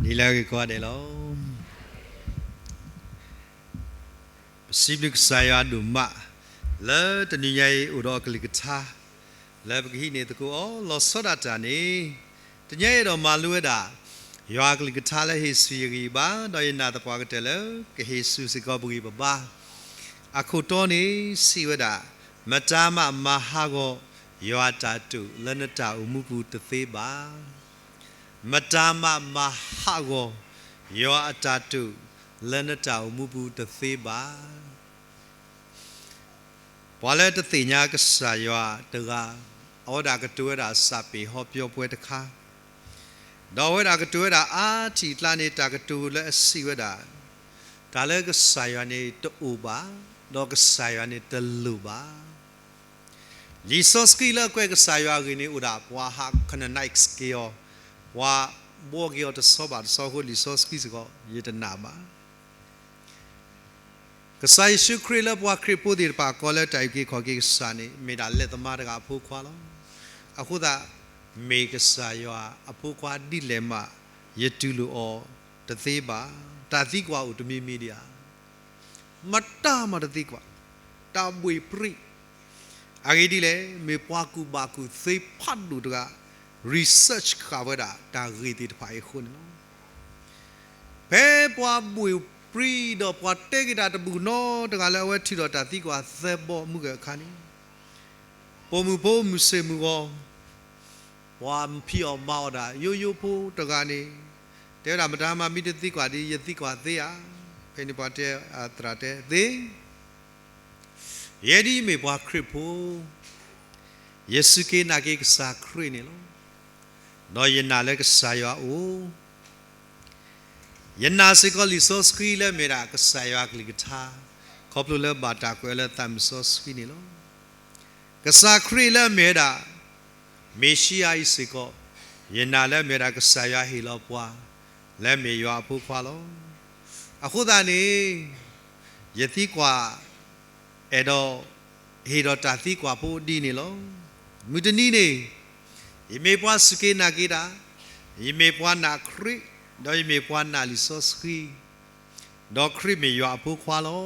ဒ်လဲၣ်ဂ့ၤကိးဂၤဒဲးလီၤ. ပစံးဘျုးကစၢ်ယွၤဒိၣ်မး လၢတနံၤညါအံၤအိၣ်ဒီးအကလုၢ်ကထါ လၢပကဟံးန့ၢ်သကိးအီၤ လီၤဆီဒၣ်တၢ်န့ၣ်, တနံၤညါအံၤအဲၣ်ဒိးမၤလိဝဲဒၣ် ယွၤအကလုၢ်ကထါလၢဟ့ၣ်ဆူၣ်ယဂံၢ်ဘါ, ဒီးယနာ်သပှၢ်ကတၢၢ်လၢ ကဟ့ၣ်ဆူၣ်စ့ၢ်ကီးပဂံၢ်ပဘါ. အခိၣ်တီန့ၣ်စံးဝဲဒၣ်, မတၤမးမၤဟးဂီၤ ယွၤအတၢ်တိာ်လၢနတၢ်အိၣ်မူပူၤတသ့ဘၣ်. မတၤမးမၤဟးဂီၤ ယွၤအတၢ်တိာ်လၢနတၢ်အိၣ်မူပူၤတသ့ဘၣ်. ပှၤလၢတသ့ၣ်ညါကစၢ်ယွၤတဂၤ, အဝဲဒၣ်ကတိၤဝဲဒၣ်စာပေဟောပြောပွဲတခါ, ဒီးအဝဲဒၣ်ကတိၤဝဲဒၣ်အါထံၣ်အကျါန့ၣ် တၢ်ကတိၤလၢအစံးဝဲဒၣ်, တၢ်လၢကစၢ်ယွၤန့ၣ်တအိၣ်ဘၣ်, ဒီးကစၢ်ယွၤန့ၣ်တလိၣ်ဘၣ်. လံာ်စီဆှံလၢအကွဲးကစၢ်ယွၤအဂ့ၢ်န့ၣ် အိၣ်ဒၣ်ပှၤဟး canonize က့ၤအီၤ, ပှၤဘှီက့ၤအီၤတဆီဘၣ်တဆီအဃိ လံာ်စီဆှံစ့ၢ်ကီး ယတနာ်ဘၣ်. ကစၢ်ယ့ၣ်ၡူးခရံာ်လၢပှၤခရံာ်ဖိသ့ၣ်တဖၣ်ကိးလၢတၢ်အုၣ်က့ၤခီၣ်က့ၤကစၢ်န့ၣ် မ့ၢ်ဒၣ်လဲၤသမားတဂၤအဖိခွါလီၤ. အဃိသတး မ့ၢ်ကစၢ်ယွၤအဖိခွါဒ်လဲၣ်မး ယတူၢ်လိာ်အီၤတသ့ဘၣ်. တၢ်သံကွၢ်အိၣ်တမံၤမံၤဒံးဧါ. မတၤမးတသံကွၢ်, တၢ်ဘှ့ၣ်ပြံ, အဂ့ၢ်ဒ်လဲၣ်, မ့ၢ်ပှၤကူၣ်ဘၣ်ကူၣ်သ့ဖးဒိၣ်တဂၤ research ဃာ်ဝဲဒၣ်တၢ်ဂ့ၢ်သ့ၣ်တဖၣ်အံၤအဃိန့ၣ်လီၤ. ဖဲပှၤဘှ့ၣ်ပြံဒီးပှၤတဲက့ၤတၢ်တဘူၣ်နီတဂၤလၢအဝဲထုးထီၣ်တၢ်သံကွၢ်သၢဘီမုၢ်ဂၢၢ်အခါန့ၣ်, ပိာ်မုၣ်ဖိမုၣ်ဆ့ၣ်မုၣ်ဂီၤ ပှၤဖံးအီၣ်မၤအီၣ်ဒၣ် ယိယိဖိတဂၤန့ၣ် တဲဝဲဒၣ် မတၤမးမ့ၢ်တသံကွၢ်ဒီး ယသံကွၢ်သ့ဧါ. ဖဲန့ၣ်ပှၤတဲအသရၣ်တဲသ့, ယဲဒၣ်မ့ၢ်ပှၤခရံာ်ဖိ, ယစူၢ်က့ၤနာ်က့ၤကစၢ်ခရံာ်န့ၣ်လီၤ. ဒီးယနာ်လၢကစၢ်ယွၤအိၣ်, ယနာ်စ့ၢ်ကီးလံာ်စီဆှံလၢအမ့ၢ်ဒၣ်ကစၢ်ယွၤအကလုၢ်ကထါ, ခီဖျိလၢဘၣ်တၢ်ကွဲးလၢသးမုၣ်စီဆှံန့ၣ်လီၤ. ကစၢ်ခရံာ်လၢအမ့ၢ်ဝဲဒၣ် မ့ၤၡံအၤအံၤစ့ၢ်ကီး, ယနာ်လၢအမ့ၢ်ဝဲဒၣ်ကစၢ်ယွၤဟ့ၣ်လီၤပှၤ လၢအမ့ၢ်ယွၤအဖိခွါလီၤ. အဃိသတးန့ၣ် ယသံကွၢ် အဲၣ်ဒိးဟ့ၣ်ဒီးတၢ်သံကွၢ်ဖိဒ်န့ၣ်လီၤ. မုၢ်တနံၤန့ၣ် ယမ့ၢ်ပှၤစူၢ်က့ၤနာ်က့ၤတၢ်, ယမ့ၢ်ပှၤနာ်ခရံာ်, ဒီးယမ့ၢ်ပှၤနာ်လံာ်စီဆှံ, ဒီးခရံာ်မ့ၢ်ယွၤအဖိခွါလီၤ.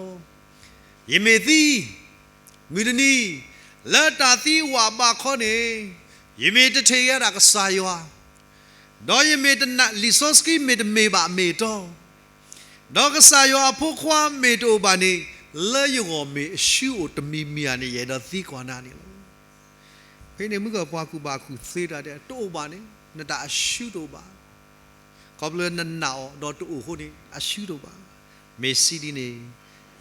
ယမ့ၢ်သံ မုၢ်တနံၤ လၢတၢ်သံဝးဘးခီန့ၣ် ယမ့ၢ်တထံၣ်ယဲဒၣ်ကစၢ်ယွၤ, ဒီးယမ့ၢ်တနာ်လံာ်စီဆှံမ့ၢ်တမ့ၢ်ဘၣ်မ့ၢ်တီ, ဒီးကစၢ်ယွၤအဖိခွါမ့ၢ်တအိၣ်ဘၣ်န့ၣ် လၢယဂီၢ်မ့ၢ်အရှုံးအိၣ်တမံၤမံၤဧါန့ၣ် ယအဲၣ်ဒိးသံကွၢ်နၤန့ၣ်လီၤ. ဖဲန့ၣ်မုၢ်ကပှၤကူၣ်ဘၣ်ကူၣ်သ့တၢ်တဲ တအိၣ်ဘၣ်န့ၣ် နတၢ်အရှုံးတအိၣ်ဘၣ်. ခီဖျိနနာ်အီၤဒီးတအိၣ်အဃိန့ၣ် အရှုံးတအိၣ်ဘၣ်. မ့ၢ်စံးဒ်န့ၣ်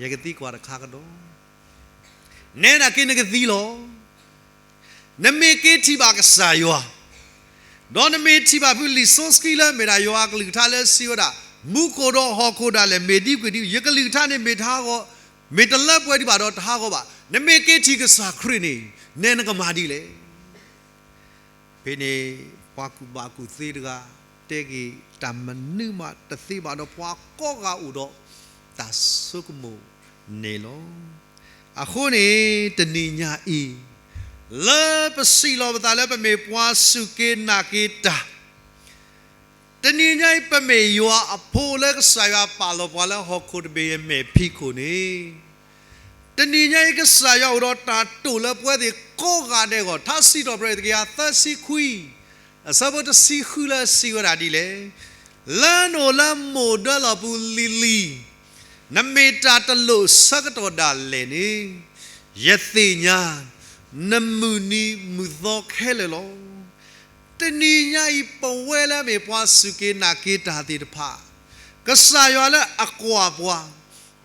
ယကသံကွၢ်တခါကဒီး, နဲဒၣ်က့ၤနကသံလီၤ. နမ့ၢ်က့ၤထံၣ်ဘၣ်ကစၢ်ယွၤ, ဒီးနမ့ၢ်ထံၣ်ဘၣ်ဖုလံာ်စီဆှံလၢအမ့ၢ်ဒၣ်ယွၤအကလုၢ်ကထါလၢစံးဝဲဒၣ်, မူခိၣ်ဒီးဟီၣ်ခိၣ်ဒၣ်လဲာ်မ့ၢ်ဒံကွံာ်ဒံ, ယကလုၢ်ကထါန့ၣ်မ့ၢ်တဟးဂီၤ, မ့ၢ်တလၢပှဲၤဒံးဘၣ်ဒီးတဟးဂီၤဘၣ်. နမ့ၢ်က့ၤထံၣ်ကစၢ်ခရံာ်န့ၣ် နဲနကမၤဒ်လဲၣ်. ဖဲန့ၣ် ပှၤကူၣ်ဘၣ်ကူၣ်သ့တဂၤ တဲက့ၤတၢ်မနုၤမးတသ့ဘၣ်ဒီး ပှၤကိးဂၤအိၣ်ဒီးတၢ်ဆိကမိၣ်န့ၣ်လီၤ. အဃိန့ၣ် တနံၤညါအံၤ လၢပစံးလီၤပသးလၢပမ့ၢ်ပှၤစူၢ်က့ၤနာ်က့ၤတၢ်, တနံၤညါအံၤ ပမ့ၢ်ယွၤအဖိလၢကစၢ်ယွၤပာ်လီၤပှၤလၢဟီၣ်ခိၣ်တဘ့ၣ်အမဲာ်ဖံးခိၣ်န့ၣ်, တနံၤညါအံၤ ကစၢ်ယွၤအိၣ်ဒီးတၢ်တိာ်လၢပဝဲသ့ၣ်ကိးဂၤဒဲးအဂီၢ်, ထါစံးထီၣ်ပတြၢၤတကယၤသၢဆံခွံ အဆၢဖိတဆံဃုလၢစံးဝဲဒၣ်ဒ်လဲၣ်, လၢနအိၣ်လၢမိၢ်ဒၢလီၢ်ပူၤလံၤလံၤ, နမ့ၢ်တၢ်တလိၣ်ဆၢကတီၢ်ဒၣ်လဲာ်န့ၣ်, ယသ့ၣ်ညါ နမုၢ်နံၤမုၢ်သီခဲလၢာ်လီၤ. တနံၤညါအံၤ ပဝဲလၢအမ့ၢ်ပှၤစူၢ်က့ၤနာ်က့ၤတၢ်သ့ၣ်တဖၣ်, ကစၢ်ယွၤလၢအကွၢ်ပှၤ,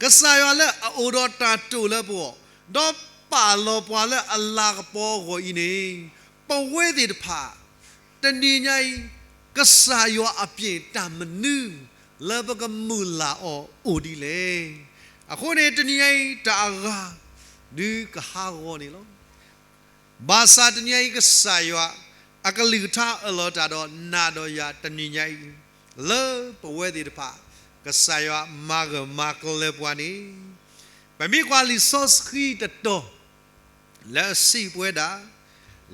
ကစၢ်ယွၤလၢအအိၣ်ဒီးတၢ်တိာ်လၢပဂီၢ်, ဒီးပာ်လီၤပှၤလၢအလၤကပီၤအဂီၢ်အံၤန့ၣ်, ပဝဲသ့ၣ်တဖၣ် တနံၤညါအံၤ ကစၢ်ယွၤအပျ့ၤတၢ်မနုၤ လၢပကမုၢ်လၢ်အီၤအိၣ်ဒ်လဲၣ်. အဃိန့ၣ် တနံၤညါအံၤ တၢ်အဂၤ ဒုးကဟးဂီၤန့ၣ်လီၤ. ဘၣ်ဆၣ်တနံၤညါအံၤ ကစၢ်ယွၤအကလုၢ်ကထါအၢၣ်လီၤတၢ်ဒီးနၤဒီးယၤတနံၤညါအံၤ, လၢပဝဲသ့ၣ်တဖၣ် ကစၢ်ယွၤမၤဂၢၢ်မၤကျၢၤပှၤန့ၣ်, ပမ့ၢ်ကွၢ်လံာ်စီဆှံတတီၤ လၢအစံးပဝဲဒၣ်,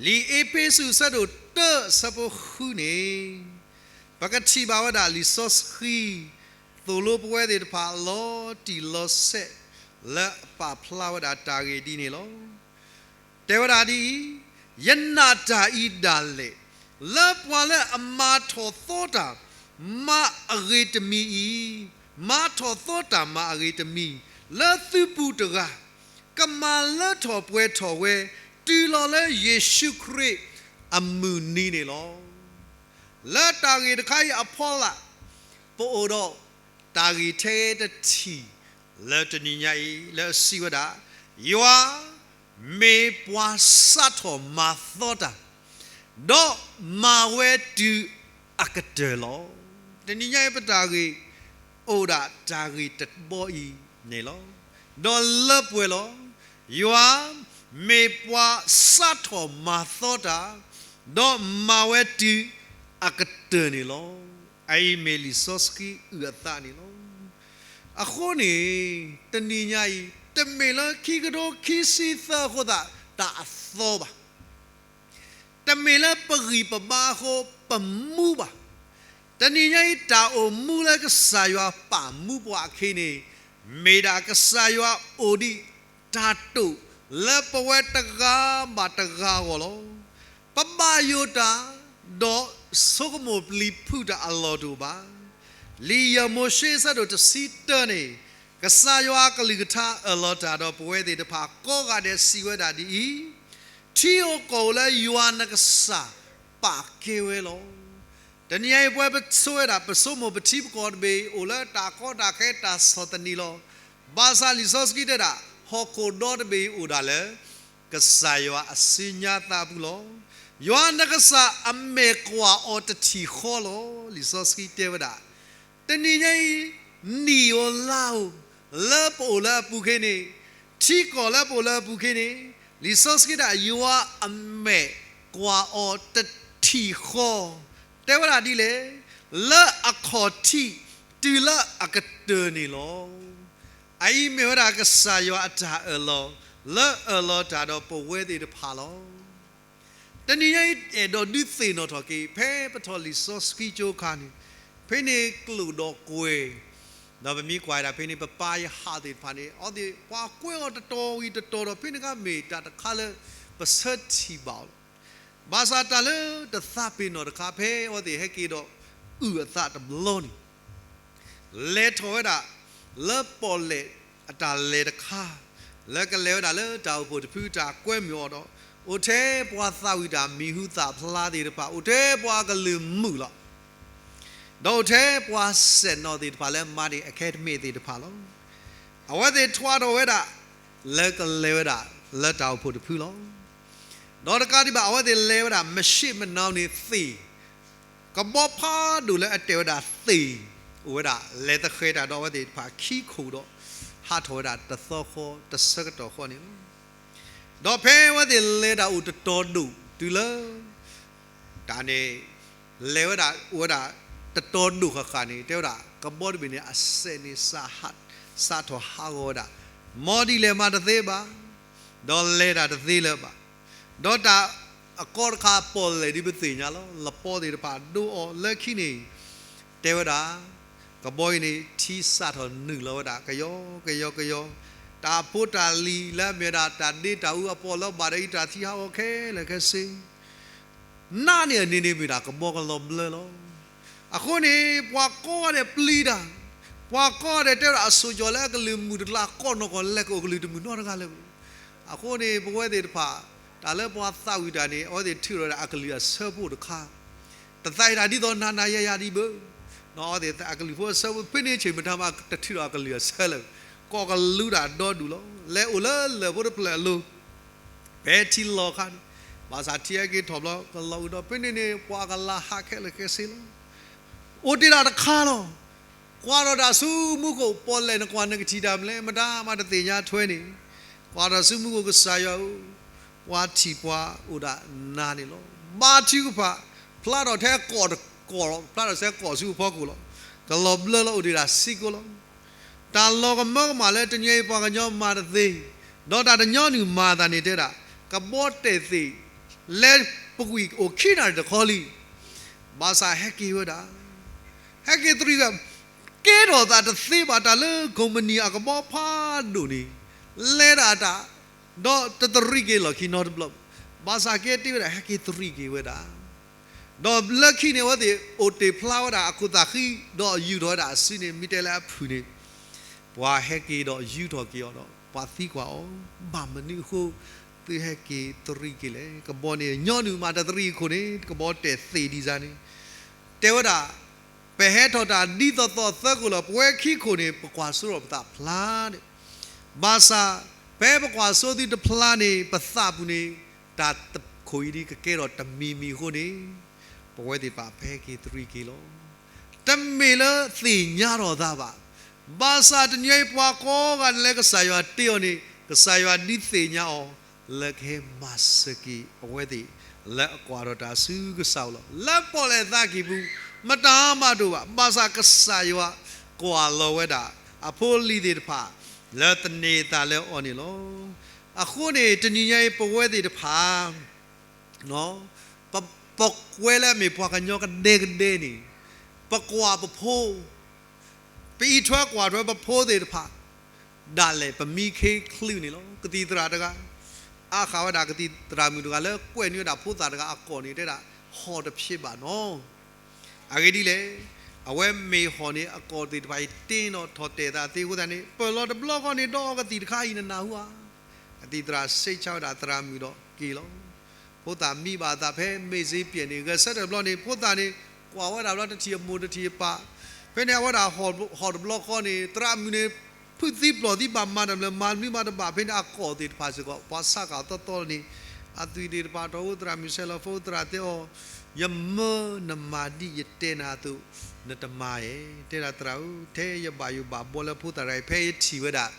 လံာ်အ့းဖ့းစူးအဆၢဒိၣ်တၢအဆၢဖိဃုန့ၣ်, ပကထံၣ်ဘၣ်ဝဲဒၣ်လံာ်စီဆှံ သိၣ်လိပဝဲသ့ၣ်တဖၣ်လီၤတံၢ်လီၤဆဲး လၢအပာ်ဖျါဝဲဒၣ်တၢ်ဂ့ၢ်ဒ်န့ၣ်လီၤ. တဲဝဲဒၣ်ဒ်အံၤ, ယနာ်တၢ်အံၤဒၣ်လဲာ်, လၢပှၤလၢအမၤထီၣ်သီတၢ်မၤအဂ့ၤတမံၤအံၤ, မၤထီၣ်သီတၢ်မၤအဂ့ၤတမံၤ လၢသုပူၤတဂၤ, ကမၤလၢထီၣ်ပှဲၤထီၣ်ဝဲ တုၤလီၤလၢယ့ၣ်ၡူးခရံာ်အမုၢ်နံၤန့ၣ်လီၤ. လၢတၢ်ဂ့ၢ်တခါအံၤအဖီလာ်, ပအိၣ်ဒီးတၢ်ဂ့ၢ်ထဲတထံၣ် လၢတနံၤညါအံၤ လၢအစံးဝဲဒၣ်, ယွၤမ့ၢ်ပှၤစးထီၣ်မၤသီတၢ်, ဒီးမၤဝဲတုၤအကတၢၢ်လီၤ. တနံၤညါအံၤပတၢ်ဂ့ၢ် အိၣ်ဒၣ်တၢ်ဂ့ၢ်တဘီအံၤန့ၣ်လီၤ. ဒီးလၢပှဲၤလီၤ. ယွၤမ့ၢ်ပှၤစးထီၣ်မၤသီတၢ်, ဒီးမၤဝဲတုၤအကတၢၢ်န့ၣ်လီၤ. အအံၤမ့ၢ်လံာ်စီဆှံအုၣ်အသးန့ၣ်လီၤ. အဃိန့ၣ် တနံၤညါအံၤ တမ့ၢ်လၢခံကထိခံဆံသၢအဃိသတး တၢ်အသီဘၣ်. တမ့ၢ်လၢပဂံၢ်ပဘါအဃိပမူဘၣ်. တနံၤညါအံၤ တၢ်အိၣ်မူလၢကစၢ်ယွၤပာ်မူပှၤအခံန့ၣ် မ့ၢ်ဒၣ်ကစၢ်ယွၤအိၣ်ဒံးတၢ်တိာ်လၢပဝဲတဂၤဘၣ်တဂၤအဂီၢ်လီၤ. ပဘၣ်ယိၣ်တၢ် ဒီးဆိကမိၣ်ပျံၤဖုးတၢ်အလီၢ်တအိၣ်ဘၣ်. လံာ်ယၤမိၤၡ့အဆၢဒိၣ်တဆံတၢန့ၣ် ကစၢ်ယွၤအကလုၢ်ကထါအၢၣ်လီၤတၢ်ဒီးပဝဲသ့ၣ်တဖၣ်ကိးဂၤဒဲးစံးဝဲဒၣ်ဒ်အံၤ, ထံဧိၤကီၢ်ဧိၤလၢယွၤနကစၢ်ပာ်ကဲဝဲလီၤ. တနံၤညါအံၤပဝဲပဆိဝဲဒၣ် ပဆိကမိၣ်ပထံပကီၢ်တဘ့ၣ်အံၤ အိၣ်လၢတၢ်ကီတၢ်ခဲတၢ်ဆီၣ်သနံးလီၤ. ဘၣ်ဆၣ်လံာ်စီဆှံတဲဒၣ် ဟီၣ်ခိၣ်ဒီတဘ့ၣ်အံၤအိၣ်ဒၣ်လၢ ကစၢ်ယွၤအစုညါသးအပူၤလီၤ. ယွၤနကစၢ်အမဲာ်ကွၢ်အီၤတထံၣ်ဃီလီၤ. လံာ်စီဆှံတဲဝဲဒၣ် တနံၤညါအံၤ နံၣ်ဧိၤလါဧိၤ လၢပအိၣ်လၢအပူၤခ့န့ၣ်, ထံကီၢ်လၢပအိၣ်လၢအပူၤခ့န့ၣ်, လံာ်စီဆှံဒၣ် ယွၤအမဲာ်ကွၢ်အီၤတထံၣ်ဃီ, တဲဝဲဒၣ်ဒ်လဲၣ်, လၢအခီၣ်ထံးတုၤလၢအကတၢၢ်န့ၣ်လီၤ. အအံၤမ့ၢ်ဝဲဒၣ်ကစၢ်ယွၤအတၢ်အၢၣ်လီၤ လၢအၢၣ်လီၤတၢ်ဒီးပဝဲသ့ၣ်တဖၣ်လီၤ. တနံၤညါအံၤအဲၣ်ဒိးဒုးသ့ၣ်နီၣ်ထီၣ်က့ၤ ဖဲပထီၣ်လံာ်စီဆှံကၠိခါန့ၣ်, ဖဲန့ၣ်ကျိၣ်ဒီးကွဲၤ, ဒီးပမ့ၢ်ကွၢ်ဒၣ်ဖဲန့ၣ် ပပၢ်ယဟၣ်သ့ၣ်တဖၣ်န့ၣ် အဝဲသ့ၣ်ပှၤကွဲးအီၤတတီၤဝံၤတတီၤဒီး ဖဲန့ၣ်ခါမ့ၢ်တၢ်တခါလၢပဆၢထံၣ်ဘၣ်အီၤလီၤ. ဘၣ်ဆၣ်တၢ်လၢတသးပ့ၤနီၣ်တခါ ဖဲအဝဲသ့ၣ်ဟဲက့ၤဒီးအုၣ်အသးတဘျီန့ၣ် လဲၤထီၣ်ဝဲဒၣ် လၢပီၣ်လဲၣ်အတၢ်လဲၤတခါ, လၢကလဲၤဝဲဒၣ်လၢတၢ်အိၣ်ဖှိၣ်တဖုတၢ်ကွဲမုာ်အီၤဒီး, အိၣ်ထဲပှၤသးဝံၣ်တၢ်မံၤဟူသၣ်ဖျါသ့ၣ်တဖၣ်, အိၣ်ထဲပှၤကလုာ်မုာ်လီၤ. ဒီးအိၣ်ထဲပှၤစဲၣ်နီၤသ့ၣ်တဖၣ်လၢမၤန့ၢ်အကဲတမ့ၢ်သ့ၣ်တဖၣ်လီၤ. အဝဲသ့ၣ်ထွါထီၣ်ဝဲဒၣ် လၢကလဲၤဝဲဒၣ်လၢတၢ်အိၣ်ဖှိၣ်တဖုလီၤ. ဒီးတကးဒံးဘၣ် အဝဲသ့ၣ်လဲၤဝဲဒၣ် မရှေ့မနှောင်း န့ၣ်သ့ၣ်, ကဘီဖးဒိၣ်လၢအတဲာ်ဝဲဒၣ်သ့ၣ် အိၣ်ဝဲဒၣ် လဲၤသဃဲၤတၢ်ဒီးအဝဲသ့ၣ်တဖၣ်ခံခိၣ်ဒီး ဟးထီၣ်ဝဲဒၣ်တသီဃီ တဆၢကတီၢ်ဃီန့ၣ်လီၤ. ဒီးဖဲအဝဲသ့ၣ်လဲၤတၢ်အိၣ်တတီၤဒိၣ်တုၤလၢ တၢ်န့ၣ် လဲၤဝဲဒၣ်အိၣ်ဝဲဒၣ် တတီၤဒိၣ်ဃၣ်ဃၣ်န့ၣ် တဲဝဲဒၣ် ကဘီတဘ့ၣ်န့ၣ် အစဲးန့ၣ် စးထီၣ်ဟးဂီၤဝဲဒၣ်, မ်ဒ်လဲၣ်မးတသ့ဘၣ်, ဒီးလဲၤတၢ်တသ့လၢၤဘၣ်. ဒီးတၢ်အကီတခါ ပီၣ်လဲၣ်ဒ်ပသ့ၣ်ညါလီၤ. လပီသ့ၣ်တဖၣ်ဒိအီၤလၢခံန့ၣ် တဲဝဲဒၣ် ကဘီအံၤန့ၣ် ထံစးထီၣ်နုာ်လီၤဝဲဒၣ် ကယီ ကယီ ကယီ, တၢ်ဖိတၢ်လံၤလၢအမ့ၢ်ဝဲဒၣ် တၢ်ဒ့တၢ်အူအပီၣ်လၢဘၣ်ဒီးအံၤ တၢ်သံဟးဂီၤခဲလၢာ်ခဲဆ့ နးန့ၢ်အန့ၣ်န့ၣ်မ့ၢ်ဒၣ် ကဘီကလီၤဘျၢလီၤ. အဃိန့ၣ် ပှၤကိးဂၤဒဲးပျံၤတၢ်, ပှၤကိးဂၤဒဲးတဲဝဲဒၣ် အစိၤကၠီၤလၢအကလုၢ်မုာ်တကျါ ကိးနီၢ်ကီၢ်လဲၤကအိၣ်ကလုၢ်တမုာ်နီတဂၤလၢၤဘၣ်. အဃိန့ၣ် ပဝဲသ့ၣ်တဖၣ် တၢ်လၢပှၤသးဝံၣ်တၢ်န့ၣ် အဝဲသ့ၣ်ထုးထီၣ်ဝဲဒၣ်အကလုၢ်အဆၢဖိတခါ, တသးအံၤတၢ်ဒ်သိးနၤနၤယၤယၤဒံးဘၣ်. အဝဲသ့ၣ်အကလုၢ်ဖိအဆၢဖိ ဖဲန့ၣ်ဆ့ၣ်မတၤမး တထုးထီၣ်အကလုၢ်အဆၢလၢၤ, ကိးကလူးတၢ်ဒီဒူၣ်လီၤ. လဲၤအိၣ်လၢလၢၢ်ဖိတဖျၢၣ်အလိၤ ဖဲထံလီၤခါန့ၣ်, ဘၣ်ဆၣ်ထံဟဲက့ၤထီၣ်ဘျီ ကလီၤဝံၤဒီး ဖဲန့ၣ်န့ၣ် ပှၤကလၤဟးခဲလၢာ်ခဲဆ့လီၤ. အိၣ်တ့ၢ်ဒၣ်တခါလီၤ. ကွၢ်ထီၣ်တၢ်ဆူမူခိၣ် ပီၣ်လဲၣ်နကွၢ်နကထံၣ်တၢ်မနုၤလဲၣ် မတၤမးတသ့ၣ်ညါထွဲန့ၣ်, ကွၢ်ထီၣ်ဆူမူခိၣ် ကစၢ်ယွၤဧၢ, ပှၤထံၣ်ပှၤအိၣ်ဒၣ်နၤန့ၣ်လီၤ. ဘါထုကဖၣ် ဖျါထီၣ်ထဲကီၢ်တကီၢ်လီၤ, ဖျါထီၣ်ထဲကီၢ်ဆူအဖီခိၣ်လီၤ. ကလီၤဘျၢလီၤ အိၣ်တ့ၢ်ဒၣ်စ့ၢ်ကီးလီၤ. တၢ်လီၤကမၢကမၣ်လၢတနံၤအံၤပှၤကညီမၤတသ့, ဒီးတၢ်တညီနုၢ်မၤအသးန့ၣ်တဲဒၣ် ကဘီတဲာ်သ့ၣ် လဲၤပှံၤအိၣ်ခံနၣ်ရံၣ်တခီလံ. ဘၣ်ဆၣ်ဟဲက့ၤဝဲဒၣ် ဟဲက့ၤသရံးက့ၤ, ကဲထီၣ်သးတသ့ဘၣ် တၢ်လၢ company အကဘီဖးဒိၣ်န့ၣ် လဲၤဒၣ်တၢ်, ဒီးတသရံးက့ၤလီၢ်ခံနီတဘျီ, ဘၣ်ဆၣ်ကဲတ့ၢ်ဝဲဒၣ် ဟဲက့ၤသရံးက့ၤဝဲဒၣ်, ဒီးလၢခံန့ၣ် အဝဲသ့ၣ်အိၣ်တ့ၢ်ဖျါဝဲဒၣ်အခိၣ်သးဃံ, ဒီးယူာ်ထီၣ်ဝဲဒၣ်အစုန့ၣ် မ့ၢ်တဲလၢအဖုၣ်န့ၣ် ပှၤဟဲက့ၤဒီးယူာ်ထီၣ်က့ၤအီၤဒီး ပှၤသံကွၢ်အီၤ, ဘၣ်မနုၤအဃိ သုဟဲက့ၤသရံးက့ၤလဲၣ်. ကဘီန့ၣ်ညီနုၢ်မး တသရံးအခိၣ်န့ၣ် ကဘီတဲာ်သ့ဒ်န့ၣ်, တဲဝဲဒၣ်, ပဟဲထီၣ်တၢ်ဒ်သိးသိးသၢခိၣ်လီၤ. ပဝဲခံခိၣ်န့ၣ် ပကွၢ်စိဒီးပသးဖျါန့ၣ်, ဘၣ်ဆၣ် ဖဲပကွၢ်စိသုတဖျါန့ၣ် ပသးပူၤန့ၣ် တၢ်ခိၣ်အံၤဒ်ကကဲထီၣ်တမံၤမံၤအဃိန့ၣ် ပဝဲသ့ၣ်တဖၣ်ပဟဲက့ၤသရံးက့ၤလီၤ. တမ့ၢ်လၢသ့ၣ်ညါထီၣ်သးဘၣ်. ဘၣ်ဆၣ်တနံၤအံၤ ပှၤကိးဂၤဒဲးလၢကစၢ်ယွၤတ့အီၤန့ၣ် ကစၢ်ယွၤဒုးသ့ၣ်ညါအီၤ လၢကဟဲမၤစၢၤက့ၤအဝဲသ့ၣ် လၢအကွၢ်ထီၣ်တၢ်ဆူကစၢ်အအိၣ်လီၤ. လၢပီၣ်လဲၣ်သးကံၢ်ပူၤ မတၤမးတအိၣ်ဘၣ်. ဘၣ်ဆၣ်ကစၢ်ယွၤကွၢ်လီၤဝဲဒၣ် အဖိအလံၤသ့ၣ်တဖၣ် လၢသန့ၤအသးလၢအီၤန့ၣ်လီၤ. အဃိန့ၣ် တနံၤညါအံၤ ပဝဲသ့ၣ်တဖၣ် ပ, ပကွဲလၢအမ့ၢ်ပှၤကညီကဒဲကဒဲန့ၣ် ပကွၢ်ပဖိ, ပအံးထွဲကွၢ်ထွဲပဖိသ့ၣ်တဖၣ် ဒၣ်လဲာ်ပမံခ့ချုးန့ၣ်လီၤ. ကသံၣ်သရၣ်တဂၤ အါဃာ်ဝဲဒၣ်ကသံၣ်သရၣ်မုၣ်တဂၤလၢကွဲးန့ၢ်ဝဲဒၣ်ဖိသၣ်တဂၤအကိာ်န့ၣ် တဲဒၣ် ဟီၣ်တဖျ့ဘၣ်နီၤ. အဂ့ၢ်ဒ်လဲၣ်, အဝဲမ့ၢ်ဟီၣ်န့ၣ် အကိာ်သ့ၣ်တဖၣ်အံၤ တ့နီၣ်ထီၣ်တဲာ်သးသ့အဃိသတးန့ၣ် ပၢၢ်လီၤတဘျီဃီန့ၣ် ဒီးအီကသံၣ်တခါအံၤနနၢ်ဟူဧါ. ကသံၣ်သရၣ်စံးဆၢဝဲဒၣ်သရၣ်မုၣ်ဒီးက့ၤလီၤ. ဖိသၣ်မံဘၣ်အသးဖဲမ့ၢ်စ့ပျဲၣ်န့ၣ် ဂဲၤဆၢထၢၣ်တဘျီန့ၣ် ဖိသၣ်န့ၣ် ကွၢ်ဝဲဒၣ်ဘျီတထံၣ်အမိၢ်တထံၣ်အပၢ်, ဖဲန့ၣ်အဝဲဒၣ်ဟီၣ်တဘျီဃီန့ၣ် သရၣ်မုၣ်န့ၣ် ဖုးသံပျီၢ်သံဘၣ်မၤတၢ်မနုၤမၤတမံၤမးတဘၣ် ဖဲန့ၣ်အကိာ်သ့ၣ်တဖၣ်စ့ၢ်ကီး ပှၤဆါဃာ်အီၤသီသီန့ၣ် အသွံၣ်သ့ၣ်တဖၣ်ထီၣ်အိၣ် သရၣ်မုၣ်ဆဲးလီၤဖိသရၣ်တဲအီၤ, ယမၢနမၤဒ်ယတဲနၤအသိး နတမၤဧါ. တဲဒၣ်သရၣ်ဧၢ, ထဲယဘၣ်ယိၣ်ဘၣ်ဘှီလၢဖိသၣ်တဂၤအံၤ ဖဲယထံၣ်ဝဲဒၣ်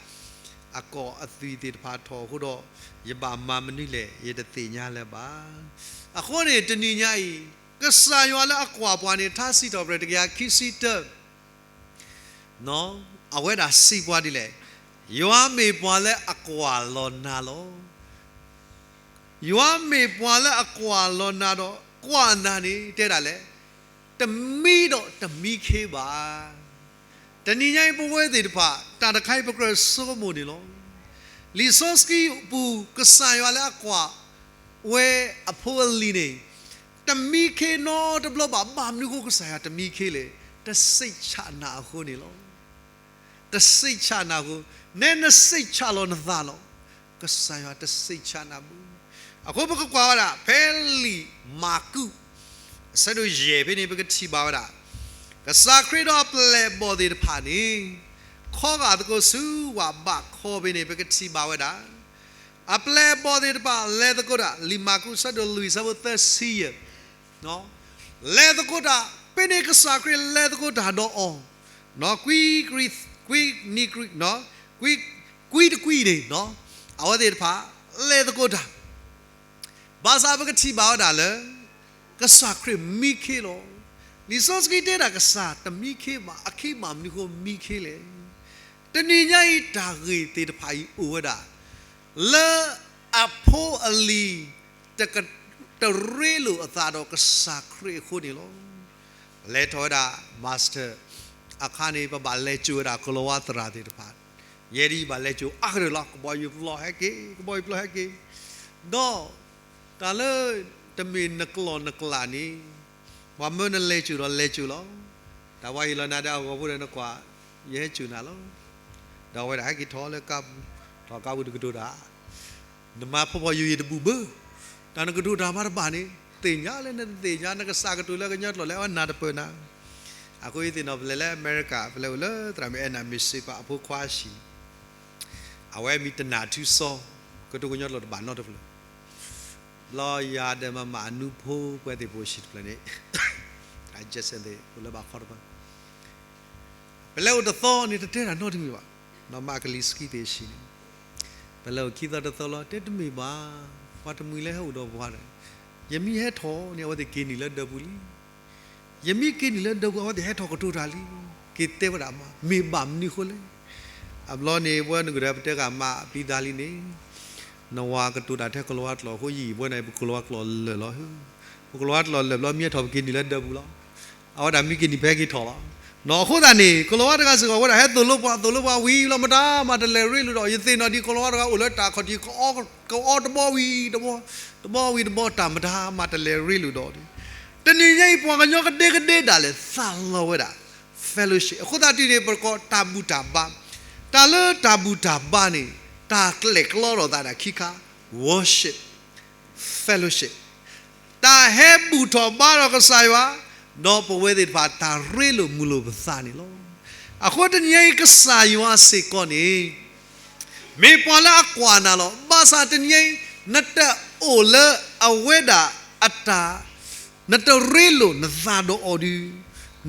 အကိာ်အသွံၣ်သ့ၣ်တဖၣ်ထီၣ်အဃိဒီး ယဘၣ်မၤမနုၤလဲၣ် ယတသ့ၣ်ညါလၢၤဘၣ်. အဃိန့ၣ် တနံၤညါအံၤ ကစၢ်ယွၤလၢအကွၢ်ပှၤန့ၣ် ထါစံးထီၣ်ပတြၢၤတကယၤခံဆံတၢ အဝဲဒၣ်စံးပှၤဒ်လဲၣ်, ယွၤမ့ၢ်ပှၤလၢအကွၢ်လီၤနၤလီၤ. ယွၤမ့ၢ်ပှၤလၢအကွၢ်လီၤနၤဒီး ကွၢ်နၤန့ၣ် တဲဒၣ်လဲၣ်, တမံဒီးတမံခ့ဘၣ်. တနံၤညါအံၤပဝဲသ့ၣ်တဖၣ် တၢ်တခါအံၤပကြၢးဆိကမိၣ်န့ၣ်လီၤ. လံာ်စီဆှံပူၤ ကစၢ်ယွၤလၢအကွၢ်ဝဲအဖိအလံၤန့ၣ် တမံခ့နီတဘျီဘၣ်. ဘၣ်မနုၤအဃိကစၢ်ယွၤတမံခ့လဲၣ်. တစိတ်ချနၤအဃိန့ၣ်လီၤ. တစိတ်ချနၤအဃိ, နဲနစိတ်ချလီၤနသးလီၤ. ကစၢ်ယွၤတစိတ်ချနၤဘၣ်. အဃိပကကွၢ်ဝဲဒၣ် ဖဲလံာ်မၢ်ကူး အဆၢဒိၣ်ယဲၢ်ဖဲန့ၣ် ပကထံၣ်ဘၣ်ဝဲဒၣ် ကစၢ်ခရံာ်ဒီးအပျဲၢ်အဘီၣ်သ့ၣ်တဖၣ်န့ၣ် ခီဂာ်သကိးဆူဝၣ်ဘးခီဖဲန့ၣ် ပကထံၣ်ဘၣ်ဝဲဒၣ် အပျဲၢ်အဘီၣ်သ့ၣ်တဖၣ်လဲၤသကိးတၢ်, လံာ်မၢ်ကူးအဆၢဒိၣ်လွံၢ်အဆၢဖိသၢဆံယဲၢ် လဲၤသကိးတၢ်, ဖဲန့ၣ်ကစၢ်ခရံာ်လဲၤသကိးတၢ်ဒီးအီၤ, ကွံ, ကွံနံၤ, ကွံ, ကွံတကွံန့ၣ် အဝဲသ့ၣ်တဖၣ်လဲၤသကိးတၢ်, ဘၣ်ဆၣ်ပကထံၣ်ဘၣ်ဝဲဒၣ်လၢ ကစၢ်ခရံာ်မံခ့လီၤ. လံာ်စီဆှံတဲဒၣ်ကစၢ်တမံခ့ဘၣ်, အခ့ဘၣ်မနုၤအဃိမံခ့လဲၣ်. တနံၤညါအံၤတၢ်ဂ့ၢ်သ့ၣ်တဖၣ်အံၤအိၣ်ဝဲဒၣ် လၢအဖိအလံၤ တရ့လိာ်အသးဒီးကစၢ်ခရံာ်အဃိန့ၣ်လီၤ. လဲၤထီၣ်ဝဲဒၣ် master အခါန့ၣ် ပဘၣ်လဲၤစိာ်ဝဲဒၣ်ကလီၤဝါသရၣ်သ့ၣ်တဖၣ်, ယဲဒ်ယဘၣ်လဲၤစိာ်အါကတၢၢ်လီၤ. ကဘီယူၤပျီဟဲက့ၤ, ကဘီယူၤပျီဟဲက့ၤ, ဒီး တၢ်လၢတမ့ၢ်နကျီၢ်နကျးန့ၣ် ပှၤမၢနလဲၤစိာ်ဒီးလဲၤစိာ်လီၤ. တၢ်ဝါယံၤလီၤနၤဒီးအဂီၢ်ဖိဒီးနကွၢ်, ယဟဲစိာ်နၤလီၤ. ဒီးအဝဲဒၣ်ဟဲက့ၤထီၣ်လၢကါပူၤ, ထီၣ်ကါပူၤတကတိၤတၢ်, နမၤဖှီၣ်ဖှီၣ်ယာ်ယာ်တဘူၣ်ဘၣ်, တၢ်နကတိၤတၢ်မၤတဘၣ်န့ၣ် သ့ၣ်ညါလၢနတသ့ၣ်ညါ နကစၢ်ကတိၤလၢကညီကျိာ်လၢအဝဲနၢ်တပၢၢ်နၤ. အဃိယသ့ၣ်နီၣ်ပလဲၤလၢအမဲရကၤ ပလဲၤအိၣ်လၢသရၣ်မုၣ်အဲၣ်နၤမ့ၢ်စ့ပၤအဖိခွါဟံၣ်န့ၣ် အဝဲမံၤတနၢ်ထူစီ, ကတိၤကညီကျိာ်တဘၣ်နီတဖျၢၣ်, ဘျီယၤဒီးမမၤအနူဖိပှဲၤသ့ၣ်ဖိဆံးတဖျၢၣ်န့ၣ်, အကဲစဲးသ့ၣ်အိၣ်လၢဘၣ်ခီတဖၣ်, ပလဲၤအိၣ်တသီန့ၣ် တတဲတၢ်နီတမံၤဘၣ်, နီၢ်မးကလံၤစကံသ့ၣ်ဆံးန့ၣ်, ပလဲၤအိၣ်ခံသီတသီလီၤ တဲတမ့ၢ်ဘၣ်, ပှၤတမှံၤလၢဟဲအိၣ်ဒီးပှၤဒီး, ယမ့ၢ်ဟဲထီၣ်န့ၣ် အဝဲသ့ၣ်က့ၤနုာ်လၢဒၢးပူၤလံ ယမ့ၢ်က့ၤနုာ်လၢဒၢးပူၤ အဝဲသ့ၣ်ဟဲထီၣ်ကတိၤတၢ်လံ, က့ၤတဲဝဲဒၣ်မး မ့ၢ်ဘၣ်မနုၤအဃိလဲၣ်. အဘျီန့ၣ် ပဝဲနကဒၢးပတဲဂၤမးအပံသးလံန့ၣ်, နဝၤကတိၤတၢ်ထဲကလီၤဝါကျိာ်အဃိယံၤ ပဝဲန့ၣ် ပကလီၤဝါကျိာ်လၢာ်လီၤ, ပကလီၤဝါကျိာ်လၢာ်ဘျီ မ့ၢ်ဟဲထီၣ်ပက့ၤနုာ်လၢဒၢးပူၤလီၤ. အဝဲဒၣ်မ့ၢ်က့ၤနုာ်ဖဲက့ၤထီၣ်လီၤ. အဃိသတးန့ၣ် ကိၤလၤဝါတဂၤစ့ၢ်ကီးဝဲဒၣ် ဟဲသိၣ်လိပှၤ သိၣ်လိပှၤဝံၤလီၤ မတၤမၤတလဲၤရ့လိာ်ဒီး ယသ့ၣ်နီၣ်ဒံးကိၤလၤဝါတဂၤအိၣ်လၢတၢ်ခီၣ်ထံး ကအီတဘီဝံၤတဘီ, တဘီဝံၤတဘီ တၢ်မတၤမၤတလဲၤရ့လိာ်ဒီး, တနံၤညါအံၤ ပှၤကညီကဒဲကဒဲဒၣ်လဲာ် သးလီဝဲဒၣ် fellowship အဃိသတးတုၤန့ၣ် ပကိးတၢ်ဘူၣ်တၢ်ဘါ, တၢ်လၢတၢ်ဘူၣ်တၢ်ဘါန့ၣ် တၢ်ကျဲၣ်ကျီထီၣ်သးဒၣ်ခံခါ, worship, fellowship, တၢ်ဟဲဘူၣ်ထီၣ်ဘါထီၣ်ကစၢ်ယွၤ, ဒီးပဝဲသ့ၣ်တဖၣ် တၢ်ရ့လိာ်မုာ်လိာ်ပသးန့ၣ်လီၤ. အဃိတနံၤညါအံၤ ကစၢ်ယွၤစ့ၢ်ကီးန့ၣ် မ့ၢ်ပှၤလၢအကွၢ်နၤလီၤ. ဘၣ်ဆၣ်တနံၤညါအံၤ နတအိၣ်လၢအဝဲဒၣ်အတၢ်, နတရ့လိာ်နသးဒီးအီၤဒီး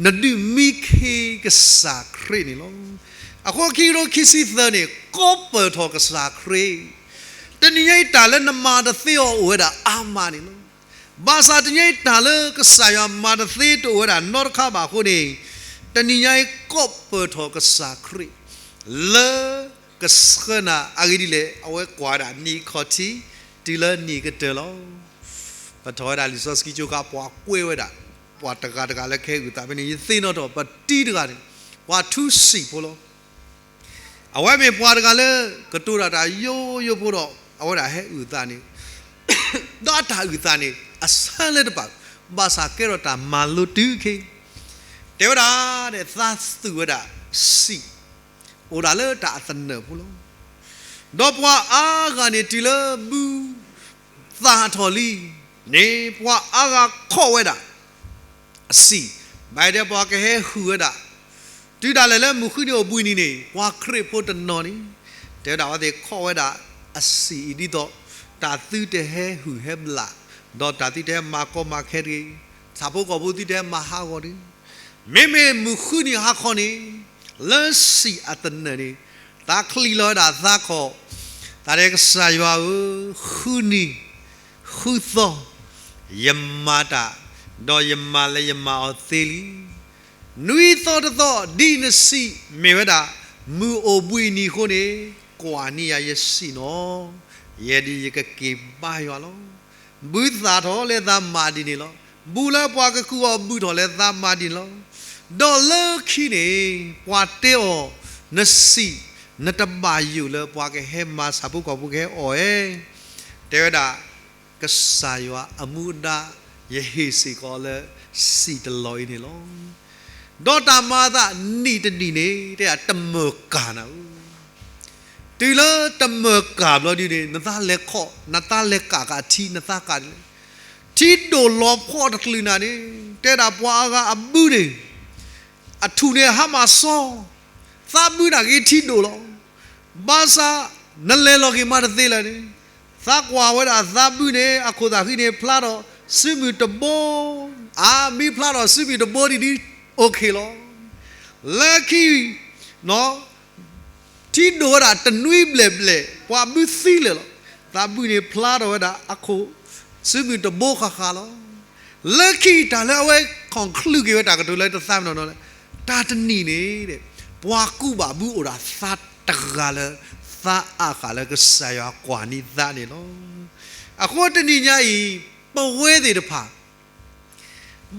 နဒုးမံခ့ကစၢ်ခရံာ်န့ၣ်လီၤ. အဃိခံကထိခံဆံသၢန့ၣ် ကိးပၢၢ်ထီၣ်ကစၢ်ခရံာ်, တနံၤညါအံၤတၢ်လၢနမၤတသ့အီၤအိၣ်ဝဲဒၣ်အါမးန့ၣ်လီၤ. ဘၣ်ဆၣ်တနံၤညါအံၤတၢ်လၢကစၢ်ယွၤမၤတသ့တအိၣ်ဝဲဒၣ်နီတခါဘၣ်အဃိန့ၣ်, တနံၤညါအံၤကိးပၢၢ်ထီၣ်ကစၢ်ခရံာ် လၢကဆှၢနၤအဂ့ၢ်ဒ်လဲၣ် အဝဲကွၢ်ဝဲဒၣ်နံၣ်ခီၣ်ထံး တုၤလၢနံၣ်ကတၢၢ်လီၤ. ပထီၣ်ဝဲဒၣ်လံာ်စီဆှံကၠိခါ ပှၤကွဲးဝဲဒၣ် ပှၤတဂၤတဂၤလၢကဟဲအုၣ်သးဖဲန့ၣ် ယသ့ၣ်နီၣ်ထီၣ် ပတံၤတဂၤန့ၣ် ပှၤထူစံာ်ဖိလီၤ. အဝဲမ့ၢ်ပှၤတဂၤလၢ ကတိၤတၢ်တၢ်ယိယိဖိဒီး အဝဲဒၣ်ဟဲအုၣ်သးန့ၣ်, ဒီးအတၢ်အုၣ်သးန့ၣ် အဆၢလၢတပာ်, ဘၣ်ဆၣ်ကဲထီၣ်တၢ်မၤလိတုၤခဲ, တဲဝဲဒၣ်ဒီး သးသူၣ်ဝဲဒၣ်စံာ် အိၣ်ဒၣ်လၢတၢ်အသနၢၣ်ဖိလီၤ. ဒီးပှၤအါဂၤန့ၣ် တုၤလၢဘုသၣ်ထီၣ်လံန့ၣ် ပှၤအါဂၤခီၣ်ဝဲဒၣ်အစံာ်, ဘၣ်ဒဲးပှၤကဟဲဟုၣ်ဝဲဒၣ်, တုၤဒၣ်လဲာ်လၢမုၢ်ဃုနံၤအိၣ်ဘှံးနံၤန့ၣ် ပှၤခရံာ်ဖိတနီၤန့ၣ် တဲဝဲဒၣ်အဝဲသ့ၣ်ခီၣ်ဝဲဒၣ်အစံာ်အံၤဒ်သိး တၢ်သုတဟဲဟုၣ်ဟဲဘျၣ်, ဒီးတၢ်သုတဟဲမၤကီမၤခဲတဂ့ၤ, ဆၣ်ဖိကီၢ်ဖိသုတဟဲမၤဟးဂီၤတဂ့ၤ, မ့မ့ၢ်မုၢ်ဃုနံၤဟါခီန့ၣ် လၢစံာ်အသနၢၣ်န့ၣ် သးချံးလီၤဝဲဒၣ်သးခီၣ်, သးတဲကစၢ်ယွၤဧၢ, ဃုနံၤ, ဃုသီ, ယမၤတၢ်, ဒီးယမၤလၢယမၤအီၤသ့လံ. နွံသီတသီ ဒ်နစံးမ့ၢ်ဝဲဒၣ် မုၢ်အိၣ်ဘှံးနံၤအဃိန့ၣ် ကွၢ်န့ၢ်ယၤယစံာ်နီၤ, ယဲဒၣ်ယကက့ၤဘါယွၤလီၤ. ဘုသၣ်ထီၣ်လၢသးမၤဒ်န့ၣ်လီၤ. ဘူးလၢပှၤကကူးအီၤဘုၣ်ထီၣ်လၢသးမၤဒ်န့ၣ်လီၤ. ဒီးလၢခံန့ၣ် ပှၤတဲအီၤ နစံာ် နတဘၣ်ယိၣ်လၢပှၤကဟဲမၤဆၣ်ဖိကီၢ်ဖိကဟဲအီၣ်ဧါ. တဲဝဲဒၣ် ကစၢ်ယွၤအမူအဒါ ယဟ့ၣ်စ့ၢ်ကီးလၢစံာ်တလီၢ်အံၤန့ၣ်လီၤ. ဒီးတၢ်မၤအသးနံၣ်တနံၣ်န့ၣ် တဲဒၣ်တမၢၢ်ကၢ်နၤဧၢ. တုၤလၢတမၢၢ်ကၢ်ဘျီဒ်န့ၣ် နသးလဲၤခီၣ် နသးလဲၤကၣ်ကၣ်ထံ နသးကၣ်ဒ်လဲၣ်. ထံဒိၣ်လီၤဖှီၣ်တချုးနၤန့ၣ် တဲဒၣ်ပှၤအါဂၤအဘုန့ၣ် အထူၣ်န့ၣ်ဟါမၢ်စီ သးဘုနာ်က့ထံဒိၣ်လီၤ. ဘၣ်ဆၣ် နလဲၤလီၤက့ၤမးတသ့လၢၤန့ၣ်, သးကွၢ်ဝဲဒၣ်သးဘုန့ၣ် အခိၣ်သးဃံန့ၣ် ဖျါထီၣ်စုမုၢ်တဘိ, အါ မ့ၢ်ဖျါထီၣ်စုမုၢ်တဘိဒ်ဒ် okay လီၤ. လၢခံ ထံဒိၣ်ဝဲဒၣ်တနွံဘျဲၣ်ဘျဲၣ် ပှၤဘုသံလၢာ်လီၤ. သးဘုန့ၣ်ဖျါထီၣ်ဝဲဒၣ်အခိၣ် စုမုၢ်တဘိဃၣ်ဃၣ်လီၤ. လၢခံတၢ်လၢအဝဲ conclude က့ၤဝဲတၢ်ကတိၤလၢတသးမ့ၢ်နီၢ်နီၢ်လဲၣ်, တၢ်တနံၣ်န့ၣ် ပှၤကူးဘၣ်ဘုအိၣ်ဒၣ်သးတဂၤလၢ သးအါဃာ်လၢကစၢ်ယွၤကွၢ်န့ၢ်သးန့ၣ်လီၤ. အဃိတနံၤညါအံၤ ပဝဲသ့ၣ်တဖၣ်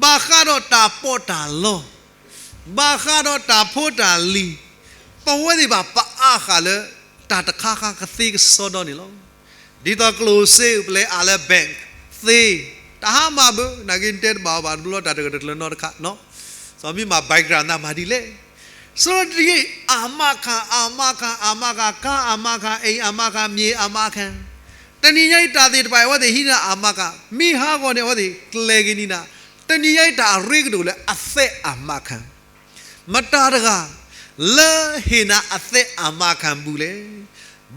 ဘၣ်ဃးဒီးတၢ်ပီးတၢ်လီ, ဘၣ်ဃးဒီးတၢ်ဖိတၢ်လံၤ, ပဝဲသ့ၣ်တဖၣ် ပအါဃာ်လၢ တၢ်တခါခါကသ့ကစီဒီန့ၣ်လီၤ. ဒ်သိးကျိၣ်စ့ပလဲၤအါလၢ bank သ့, တၢ်ဟါမၢ်ဘၣ် နာ်က့တဲတဘၣ်အီၤဘၣ် တဘျီတၢ်တဂၢၢ်တကျၢၤနီတခါ, စီၤမံမၤ background နၤမၤဒ်လဲၣ်. စီၤတယ့ၣ် အမါခါ အမါခါ အမါခါ ကါ အမါခါ အိမ် အမါခါ မြေ အမါခါ တနံၤညါအံၤတၢ်သ့ၣ်တဖၣ် အဝဲသ့ၣ်ဟံးန့ၢ်အမါခါ မ့ၢ်ဟးဂီၤန့ၣ် အဝဲသ့ၣ်ကျဲၤက့ၤန့ၢ်နၤ, တနံၤညါအံၤတၢ်အရ့ကဒိၣ်လၢအသဲအမါခါ မတၤတဂၤ လၢဟ့ၣ်နၤအသဲအမါခါဘူးလဲၣ်.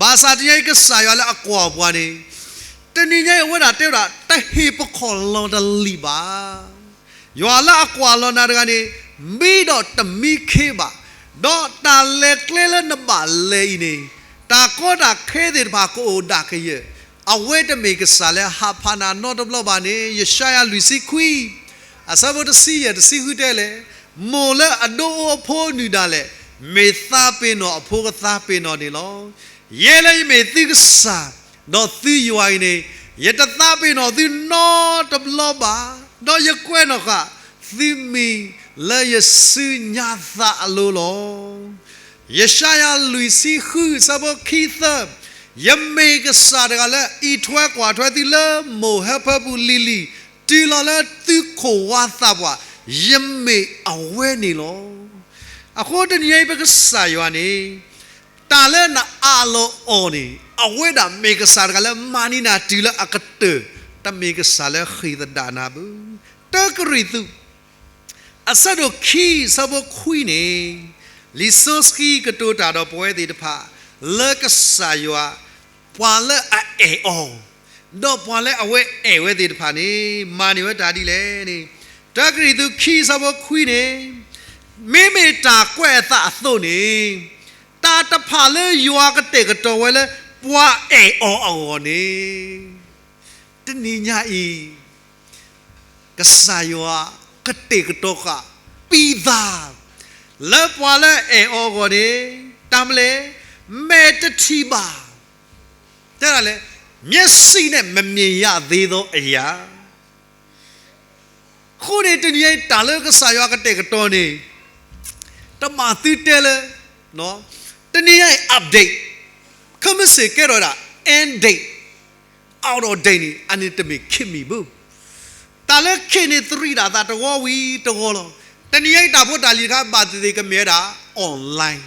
ဘၣ်ဆၣ်တနံၤညါအံၤကစၢ်ယွၤလၢအကွၢ်ပှၤန့ၣ် တနံၤညါအံၤအဝဲဒၣ်တဲဝဲဒၣ် တဟ့ၣ်ပခီၣ်လီၤတလံာ်ဘၣ်. ယွၤလၢအကွၢ်လီၤနၤတဂၤန့ၣ် မံဒီးတမံခ့ဘၣ်, ဒီးတၢ်လဲၤကျဲလၢနဘၣ်လဲၤအံၤန့ၣ် တၢ်ကီတၢ်ခဲသ့ၣ်တဖၣ်ကအိၣ်ဒၣ်ကယၢၢ်, အဝဲတမ့ၢ်ကစၢ်လၢဟးဖးနၤနီတဘျီဘၣ်န့ၣ် ယၡါယၤလွံၢ်ဆံခွံ အဆၢဖိတဆံယဲၢ်တဆံဃုတဲလဲၣ်, မိၢ်လၢအဒိအိအဖိနုၢ်ဒၣ်လဲာ် မ့ၢ်သးပ့ၤနီၣ်အဖိကသးပ့ၤနီၣ်န့ၣ်လီၤ. ယဲလၢယမ့ၢ်သုကစၢ် ဒီးသုယွၤအံၤန့ၣ် ယတသးပ့ၤနီၣ်သုနီတဘျီဘၣ်, ဒီးယကွဲးနီၣ်ဃာ်သုမံၤ လၢယစုညါသးအလိၤလီၤ. ယၡါယၤလွံၢ်ဆံဃု ဆၢဖိခံသၢ, ယမ့ၢ်ကစၢ်တဂၤလၢအံးထွဲကွၢ်ထွဲသုလၢမိၢ်ဟၢဖၢပူၤလံၤလံၤ, တုၤလီၤလၢသုခိၣ်ဝါသးပှၢ်, ယမ့ၢ်အဝဲန့ၣ်လီၤ. အဃိတနံၤအံၤပကစၢ်ယွၤန့ၣ် တၢ်လၢနအးလီၤအီၤန့ၣ် အဝဲဒၣ်မ့ၢ်ကစၢ်တဂၤလၢမၤန့ၢ်နၤတုၤလၢအကတၢၢ်, တမ့ၢ်ကစၢ်လၢဃ့ၢ်သဒၣ်နၤဘၣ်. တၢကရံၣ်သူး အဆၢဒိၣ်ခံ ဆၢဖိခွံန့ၣ်, လံာ်စီဆှံကတိၤတၢ်ဒီးပဝဲသ့ၣ်တဖၣ် လၢကစၢ်ယွၤ ပှၤလၢအအဲၣ်အီၤ, ဒီးပှၤလၢအဝဲအဲၣ်ဝဲသ့ၣ်တဖၣ်န့ၣ် မၤန့ၢ်ဝဲတၢ်ဒ်လဲၣ်န့ၣ်, တၢကရံၣ်သူးခံ ဆၢဖိခွံန့ၣ်, မ့မ့ၢ်တၢ်ကွဲးအသးအသိးန့ၣ်, တၢ်တဖၣ်လၢယွၤကတဲာ်ကတီၤဝဲလၢပှၤအဲၣ်အီၤအဂီၢ်န့ၣ်, တနံၤညါအံၤ ကစၢ်ယွၤကတဲာ်ကတီၤဃာ်ပံသး လၢပှၤလၢအအဲၣ်အီၤအဂီၢ်န့ၣ်, တၢ်မနုၤလဲၣ်, မဲာ်တထံၣ်ဘၣ်, တဲဒၣ်လဲၣ်, မျက်စိနဲ့ မမြင်ရသေးသောအရာ. အဃိန့ၣ် တနံၤညါအံၤ တၢ်လၢကစၢ်ယွၤကတဲာ်ကတီၤန့ၣ်, တဘၣ်သုတဲလၢ တနံၤညါအံၤ update, ခဲမုၢ်ဆ့ၣ်ကဲထီၣ်ဝဲဒၣ် end date, out of date န့ၣ် အန့ၣ်တမ့ၢ်ခေတ်မီဘၣ်. တၢ်လၢခေတ်န့ၣ် သရံးဒၣ်သးတဝီဝံၤတဝီလီၤ. တနံၤညါအံၤ တၢ်ဖိတၢ်လံၤတခါ ဘၣ်သ့ၣ်သ့ၣ်ကမ့ၢ်ဝဲဒၣ် online,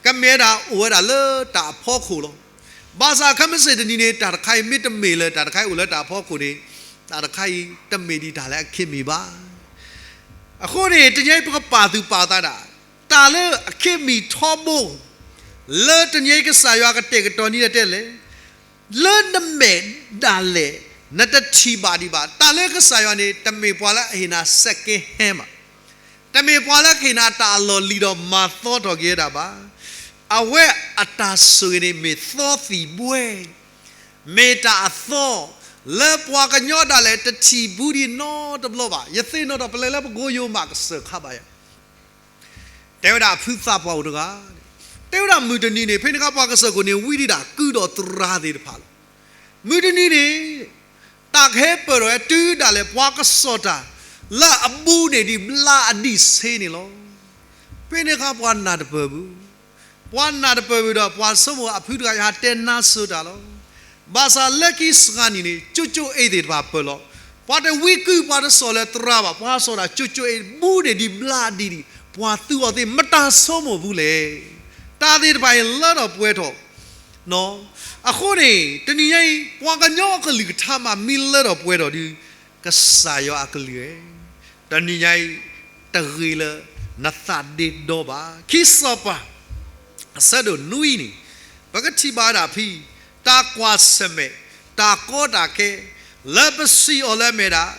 ကမ့ၢ်ဝဲဒၣ်အိၣ်ဝဲဒၣ်လၢတၢ်အဖီခိၣ်လီၤ. ဘၣ်ဆၣ်ခဲမုၢ်ဆ့ၣ်တနံၤန့ၣ် တၢ်တခါအံၤမ့တမ့ၢ်လၢ တၢ်တခါအံၤအိၣ်လၢတၢ်အဖီခိၣ်န့ၣ်, တၢ်တခါအံၤတမ့ၢ်ဒံးတၢ်လၢအခေတ်မီဘၣ်. အဃိန့ၣ် တနံၤညါအံၤ ပကပာ်သူၣ်ပာ်သးဒၣ် တၢ်လၢအခေတ်မီထီဘိ လၢတနံၤညါအံၤ ကစၢ်ယွၤကတဲာ်ကတီၤန့ၣ်တဲလဲၣ်, လၢနမဲာ်ဒၣ်လဲာ် နတထံၣ်ဘၣ်ဒံးဘၣ်. တၢ်လၢကစၢ်ယွၤန့ၣ် တမ့ၢ်ပှၤလၢအဟ့ၣ်နၤ second hand ဘၣ်. တမ့ၢ်ပှၤလၢကဟ့ၣ်နၤတၢ်အလီၢ်လံၤဒီးမၤသီထီၣ်က့ၤဝဲဒၣ်ဘၣ်. အဝဲအတၢ်ဆိၣ်ဂ့ၤန့ၣ် မ့ၢ်သီသံၣ်ဘှဲ, မ့ၢ်တၢ်အသီ လၢပှၤကညီဒၣ်လဲာ်တထံၣ်ဘူးဒံးနီတဘျီဘၣ်. ယသ့ၣ်နီၣ်ထီၣ်ပလဲၤလၢပကိယိၤမးကစၢၢ်ခါဘၣ်ယၤ တဲဝဲဒၣ်အဖုသးပှၢ်အိၣ်တဂၤ, တဲဝဲဒၣ်မုၢ်တနံၤန့ၣ် ဖဲန့ၣ်အခါပှၤကစၢၢ်ခိၣ်န့ၣ် ဝံဒံးဒၣ်ကုဒီးသရၣ်သ့ၣ်တဖၣ်လီၤ. မုၢ်တနံၤန့ၣ် တၢ်ကဟဲပၢၢ်ထီၣ်ဝဲတုၤဒၣ်လဲာ် ပှၤကစီၣ်တၢ် လၢအဘူးန့ၢ်ဒံးဘျါအဒံးဆ့န့ၣ်လီၤ. ဖဲန့ၣ်အခါပှၤနၢ်တပၢၢ်ဘၣ်. ပှၤနၢ်တပၢၢ်ဘၣ်ဒီး ပှၤဆိကမိၣ်အဖုတဂၤယဟးတဲနါစိၤတၢ်လီၤ. ဘၣ်ဆၣ်လၢခံစှၤနံၤန့ၣ် ကၠိကၠိအ့သ့ၣ်တဖၣ်ပၢၢ်လီၤ. ပှၤတဝံကွံာ် ပှၤတစီၣ်လၢသရၣ်ဘၣ်, ပှၤစီၣ်တၢ်ကၠိကၠိအ့ ဘူးန့ၢ်ဒံးဘျါဒံးဒံး, ပှၤသူအီၤသ့ၣ် မတၤဆိကမိၣ်ဘူးလဲၣ်. တၢ်သ့ၣ်တဖၣ်အံၤလၢထီၣ်ပှဲၤထီၣ် အဃိန့ၣ် တနံၤညါအံၤ ပှၤကညီအကလုၢ်ကထါမး မ့ၢ်လၢထီၣ်ပှဲၤထီၣ်ဒီး ကစၢ်ယွၤအကလုၢ်ဧၢ, တနံၤညါအံၤ တဂ့ၤလၢနသးဒ့ဒီဘၣ်. ခံစီၤပၤ အဆၢဒိၣ်နွံန့ၣ် ပကထံၣ်ဘၣ်ဝဲဒၣ်ဖဲ တၢ်ကွၢ်ဆၢၣ်မဲာ်, တၢ်ကီတၢ်ခဲ လၢပစံၣ်အီၤလၢအမ့ၢ်ဒၣ်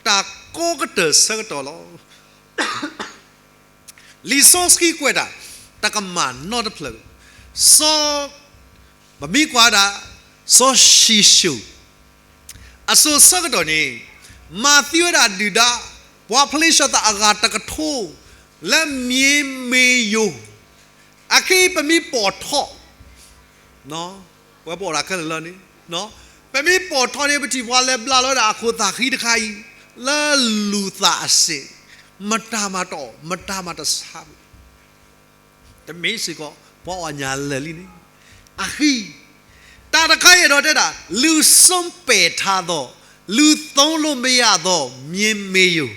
တၢ်ကီကတၢၢ်ဆၢကတီၢ်လီၤ. လံာ်စီဆှံကွဲးတၢ် တကမၣ်နီတဖျၢၣ်, စီၤ, ပမ့ၢ်ကွၢ်ဒၣ် စီၤၡံၣ်ၡိၣ် အစိၤဆၢကတီၢ်န့ၣ် မၤသံဝဲဒၣ်ဒုၣ်ဒါ ပှၤဖလ့ၡသးအဂၤတကထိ လၢမၠ့ၤမ့ၢ်ယိၤ, အခဲအံၤပမ့ၢ်ပိာ်ထီၣ် ပဝဲပအိၣ်ဒၣ်ခဲလၢာ်လၢန့ၣ်, ပမ့ၢ်ပိာ်ထီၣ်န့ၣ် ပထံၣ်ပှၤလဲၤဘျါလီၤဝဲဒၣ်အခိၣ်သၣ်ဃံတခါအံၤ လၢလူၤသးအစ့ၣ်, မတၤမၤတအီၣ် မတၤမၤတဆါဘၣ်. တမ့ၢ်စ့ၢ်ကီး ပှၤအီၣ်ညၣ်လၢာ်လံန့ၣ်, အဃံ, တၢ်တခါအံၤအဲၣ်ဒိးတဲဒၣ် လူဆုံးပဲ့ထားသော, လူသုံးလို့မရသော မြေမေယို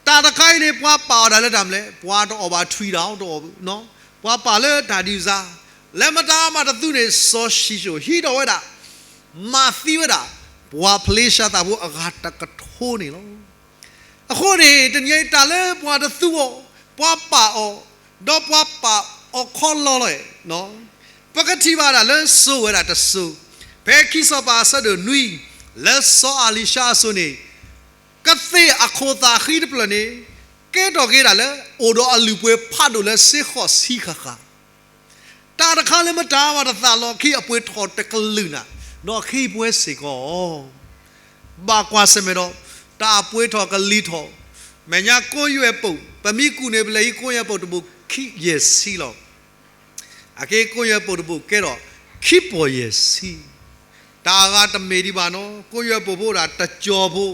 တၢ်တခါအံၤန့ၣ် ပှၤပာ်အီၤဒၣ်လၢတၢ်မနုၤလဲၣ်, ပှၤတအီၣ်ဘၣ်ထွံၣ်တၢ်တအီၣ်ဘၣ်, ပှၤပာ်လၢတၢ်ဒုးစၢ်, လၢမတၤမၤတသူန့ၣ် စီၤၡံၣ်ၡိၣ် ဟံးထီၣ်ဝဲဒၣ်, မၤသံဝဲဒၣ် ပှၤဖလ့ၡသးဖိအဂၤတကထိန့ၣ်လီၤ. အဃိန့ၣ် တနံၤအံၤတၢ်လၢပှၤတသူအီၤ, ပှၤပာ်အီၤ, ဒီးပှၤပာ်အီၤခီလီလီၤ, ပကထံၣ်ဘၣ်ဒၣ်လၢစိၤဝဲဒၣ်တစိၤ, ဖဲခံစီၤပၤအဆၢဒိၣ်နွံ လၢစီၤအၤလံၤၡါအစိၤန့ၣ် ကသ့ၣ်အခိၣ်သၣ်ဃံတဖျၢၣ်န့ၣ် ကဲထီၣ်က့ၤဒၣ်လၢ အိၣ်ဒီးအလုၢ်အပှ့ၤဖးဒိၣ်လၢစ့ဃိးဆံဃၣ်ဃၣ်, တၢ်တခါလၢမတၤမၤတသးလီၤခံ အပှ့ၤထီၣ်တကလုာ်နၤ, ဒီးအဃံပှဲၤစ့ၢ်ကီး ဘၣ်ကွၢ်ဆၢၣ်မဲာ်ဒီး တၢ်အပှ့ၤထီၣ်ကလံၤထီၣ်, မဲာ်ညါကိယွဲၢ်ပိာ်, ပမ့ၢ်ကူၣ်န့ၣ် ပလဲၤဟံးကိယွဲၢ်ပိာ်တဘိခံယဲၢ်ဆံလီၤ. အက့ကိယွဲၢ်ပိာ်တဘိကဲထီၣ်ခံပီၢ်ယဲၢ်ဆံ, တၢ်အဂၤတမ့ၢ်ဒံးဘၣ်နီၤ, ကိယွဲၢ်ပိာ်ဖိဒၣ်တကၠီၤဖိ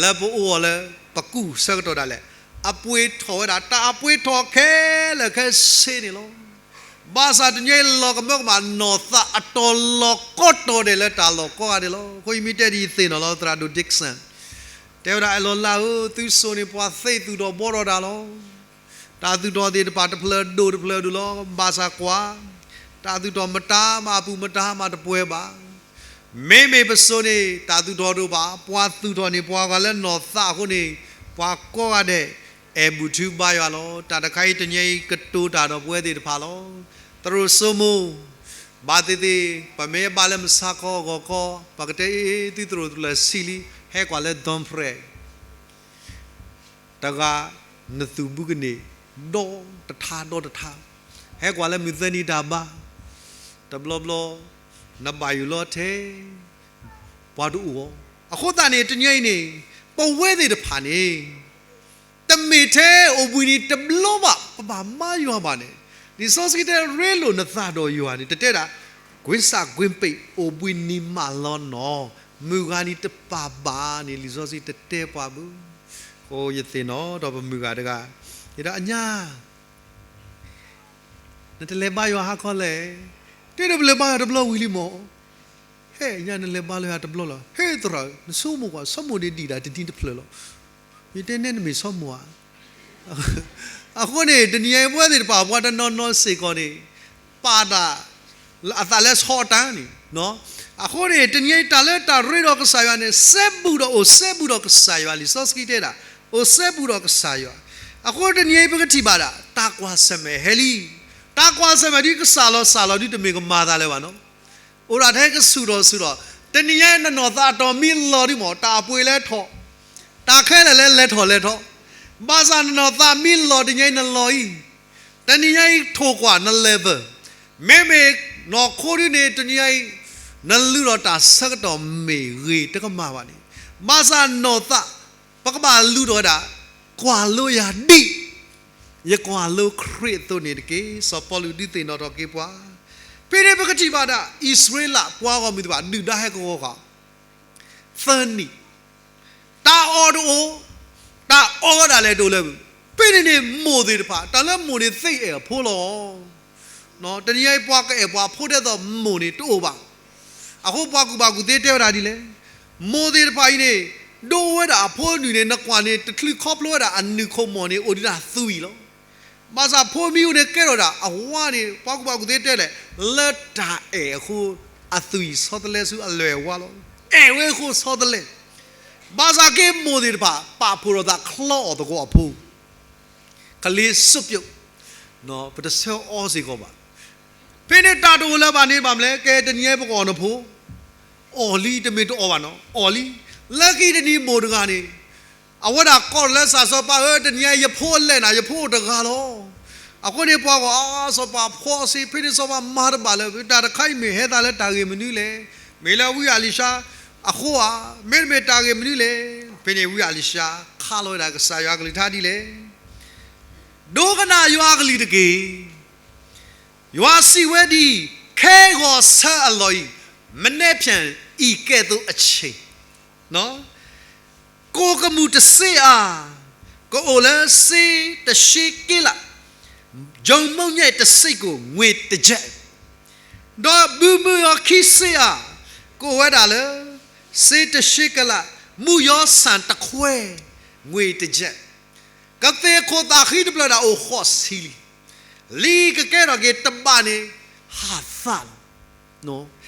လၢပအိၣ်အီၤလၢ ပကူၣ်ဆၢကတီၢ်ဒၣ်လဲာ် အပှ့ၤထီၣ်ဝဲဒၣ် တၢ်အပှ့ၤထီၣ်ခဲလၢာ်ခဲဆ့န့ၣ်လီၤ. ဘၣ်ဆၣ်တနံၤအံၤလီၤကမၢကမၣ် နီၢ်သးအတီၤလီၤကီတီၤဒဲးလၢတၢ်လီၢ်ကိးဂၤဒဲးလီၤ. အဃိယမ့ၢ်တဲဒ်ယသ့ၣ်နီၣ်လီၤ သရၣ်ဒိၣ် Dickson တဲဝဲဒၣ် အဲၣ်လီၤလၢ်ဧၢ, သုစိၤန့ၣ် ပှၤသ့ၣ်သူၣ်ထီၣ်ဘှီထီၣ်တၢ်လီၤ. တၢ်သူၣ်ထီၣ်သ့ၣ်တဖၣ်တဖျၢၣ်ဒိၣ်တဖျၢၣ်ဒိၣ်လီၤ. ဘၣ်ဆၣ်ကွၢ် တၢ်သူၣ်ထီၣ်မတၤမးအပူၤမတၤမးတပှဲၤဘၣ်. မ့မ့ၢ်ပစိၤန့ၣ် တၢ်သူၣ်ထီၣ်တအိၣ်ဘၣ်, ပှၤသူၣ်ထီၣ်န့ၣ် ပှၤဂၤလၢနီၢ်သးအဃိန့ၣ် ပှၤကိးဂၤဒဲး အဲၣ်ဘူၣ်ထုဘါယွၤလီၤ. တၢ်တခါအံၤတနံၤအံၤကတိၤတၢ်ဒီးပဝဲသ့ၣ်တဖၣ်လီၤ. သရိာ်စိမိၤ ဘၣ်သ့ၣ်သ့ၣ် ပမ့ၢ်ဘၣ်လၢမဆါခီဂီၤခီ ပကတဲအ့ သုသရိာ်တဖျၢၣ်ဆံးလံ ဟဲကွၢ်လၢ Don Fred တဂၤ နသူၣ်ဘုကန့ၢ် ဒီတထါဒီတထါ, ဟဲကွၢ်လၢမုၢ်သၢနံၤတၢ်ဘါ, တဘျီဘျီ နဘၣ်ယိၣ်လီၤထဲ ပှၤတအိၣ်အီၤ. အဃိသတးန့ၣ် တနံၤအံၤန့ၣ် ပဝဲသ့ၣ်တဖၣ်န့ၣ် တမ့ၢ်ထဲအိၣ်ဘှံးနံၤတဘျီဘၣ် ပဘၣ်မၤယွၤဘၣ်န့ၣ်, လံာ်စီဆှံတဲ ရ့လိာ်နသးဒီးယွၤန့ၣ် တတဲဒၣ် ကွ့ဆၣ်ကွ့ပ့း အိၣ်ဘှံးနံၤမးလီၤနီၤ, မုၢ်ဂၤနံၤတပာ်ဘၣ်န့ၣ် လံာ်စီဆှံတတဲပှၤဘၣ်. အဃိယသ့ၣ်နီၣ်ဒီးပမုၢ်ဂၤတဂၤ ယဒၣ်အညါ နတလဲၤဘါယွၤဟါခီလဲၣ်. တဲဒီးပလဲၤဘါယွၤတဘျီဝံၤလံမး. ဟဲညါနလဲၤဘါလၢယွၤတဘျီလီၤ. ဟဲသရၣ်ဧၢ နဆိကမိၣ်ကွၢ် ဆိကမိၣ်ဒ်ဒံးဒၣ်တနံၤတဖျၢၣ်လီၤ. ယတဲနဲနမ့ၢ်ဆိကမိၣ်ဧါ. အဃိန့ၣ် တနံၤအံၤပဝဲသ့ၣ်တဖၣ် ပှၤတနီၤနီၤစ့ၢ်ကီးန့ၣ် ပာ်တၢ် အသးလၢဆီအတၢ်န့ၣ် အဃိန့ၣ် တနံၤအံၤ တၢ်လၢတၢ်ရ့ဒီးကစၢ်ယွၤန့ၣ် စဲဘူးဒီးအိၣ်စဲဘူးဒီးကစၢ်ယွၤလံာ်စီဆှံတဲဒၣ် အိၣ်စဲဘူးဒီးကစၢ်ယွၤ. အဃိတနံၤအံၤ ပကထံၣ်ဘၣ်ဒၣ် တၢ်ကွၢ်ဆၢၣ်မဲာ်ဟဲလံ. တၢ်ကွၢ်ဆၢၣ်မဲာ်ဒ်ကစၢ်လီၤစၢ်လီၤဒ်တမ့ၢ်ကမၤသးလၢၤဘၣ်နီၤ. အိၣ်ဒၣ်ထဲကဆူၣ်ထီၣ်ဆူၣ်ထီၣ်, တနံၤညါနနီၢ်သးအတီၢ်မံလီၤဒ်မး တၢ်အပှ့ၤလဲၤထီၣ်, တၢ်ခဲလၢာ်လဲၤလဲၤထီၣ်လဲၤထီၣ်, ဘၣ်ဆၣ်နနီၢ်သးမံလီၤတနံၤညါအံၤနလီၤအံၤ, တနံၤညါအံၤထိၣ်ကွၢ်န level, မ့မ့ၢ်နီၢ်ခိဒုန့ၣ် တနံၤညါအံၤ နလုၢ်ထီၣ်တၢ်ဆၢကတီၢ်မ့ၢ်ဂ့ၤတကမၣ်ဘၣ်န့ၣ်, ဘၣ်ဆၣ်နီၢ်သး ပကဘၣ်လုၢ်ထီၣ်ဝဲဒၣ် ကွၢ်လိယၤဒ် ယကွၢ်လိခရံာ်အသိးန့ၣ်တက့ၢ်. စီၤပီလူးဒုးသ့ၣ်နီၣ်ထီၣ်က့ၤပှၤ, ဖဲန့ၣ်ပကထံၣ်ဘၣ်ဒၣ် အံၣ်စရ့လးပှၤဂီၢ်မုၢ်သ့ၣ်တဖၣ် ဒုၣ်ဒါဟဲကဝီၤဃာ် သၢနံၣ်, တၢ်အီၣ်တအိၣ်, တၢ်အီဝဲဒၣ်လဲာ်တအိၣ်လၢၤဘၣ်. ဖဲန့ၣ်န့ၣ် မိၢ်သ့ၣ်တဖၣ် တၢ်လၢမိၢ်န့ၣ်သ့အဲၣ်အဖိလီၤ. တနံၤညါအံၤပှၤကအဲၣ်ပှၤဖိဒ်သိးမိၢ်န့ၣ်တအိၣ်ဘၣ်. အဃိပှၤကူၣ်ဘၣ်ကူၣ်သ့တဲဝဲဒၣ်ဒ်လဲၣ်, မိၢ်သ့ၣ်တဖၣ်အံၤန့ၣ် ဒိၣ်ဝဲဒၣ်အဖိအနုၢ်န့ၣ် နကွၢ်န့ၣ် တချုးခီဖျိဝဲဒၣ်အနုၢ်ခိၣ်မီၢ်န့ၣ် အိၣ်ဒံးဒၣ်သွံၣ်လီၤ. ဘၣ်ဆၣ်ဖိမံအိၣ်န့ၣ်ကဲထီၣ်ဒၣ်အဝါန့ၣ် ပှၤကူၣ်ဘၣ်ကူၣ်သ့တဲလဲၣ်, လၢတၢ်အဲၣ်အဃိ အသွံၣ်ဆီတလဲဆူအလွဲၢ်အဝါလီၤ. အဲၣ်ဝဲအဃိဆီတလဲ, ဘၣ်ဆၣ်က့မိၢ်သ့ၣ်တဖၣ် ပာ်ဖှိၣ်ထီၣ်သးချီအီၣ်သကိးအဖိ ကလ့စိပျိ, ပတဆၢအီၤစ့ၢ်ကီးဘၣ်. ဖဲန့ၣ်တၢ်တအိၣ်လၢၤဘၣ်န့ၣ် ဘၣ်မနုၤလဲၣ်, ကဲတနံၤညါပကအီၣ်နဖိ, အီၣ်လံတမ့ၢ်တအီၣ်ဘၣ်နီၤ, အီၣ်လံ. လၢခံတနံၤမိၢ်တဂၤန့ၣ် အဝဲဒၣ်ကိးလၢစီၤစီၤပၤဧၢ, တနံၤညါယဖိအလဲၣ်နၤ, ယဖိအိၣ်တဂၤလီၤ. အဃိန့ၣ်ပှၤဂီၢ် အါ စီၤပၤဖှီၣ်စ့, ဖဲန့ၣ်စီၤပၤမၤတဘၣ်လၢၤ, တၢ်တခါအံၤမ့ၢ်ဟဲသးလၢတၢ်ဂ့ၢ်မနုၤလဲၣ်, မ့ၢ်လၢဝံအလံၤၡါအဃိဧါ, မ့တမ့ၢ်တၢ်ဂ့ၢ်မနုၤလဲၣ်. ဖဲန့ၣ်ဝံအလံၤၡါ ခါလီၤဝဲဒၣ်ကစၢ်ယွၤအကလုၢ်ကထါဒ်လဲၣ်. ဒိကနၣ်ယွၤအကလုၢ်တက့ၢ်. ယွၤစံးဝဲဒ်အံၤ, ခဲဂီၤဆၢအလီၢ်အံၤ, မနဲဖၠၣ်အံၤကဲသိးအဆ့ၣ်, ကိၣ်ကမူၣ်တစ့ဧါ, ကအိၣ်လၢစ့တၡ့က့လး, ယိၤမိၣ်ညဲၣ်တစ့ၢ်ကီးငွေတကဲၣ်, ဒီးဘုမုၢ်ယီၤခံစ့ဧါ, ကအိၣ်ဝဲဒၣ်လၢ စ့တၡ့က့လး, မုၢ်ယီၤဆၣ်တခွဲ ငွေတကဲၣ်, ကသ့ၣ်ခိၣ်သၣ်ဃံတဖျၢၣ်ဒၣ်အိၣ်ဃိးဆံလံ. လံာ်ကကဲထီၣ်က့ၤတဘၣ်န့ၣ် ဟးသးလီၤ.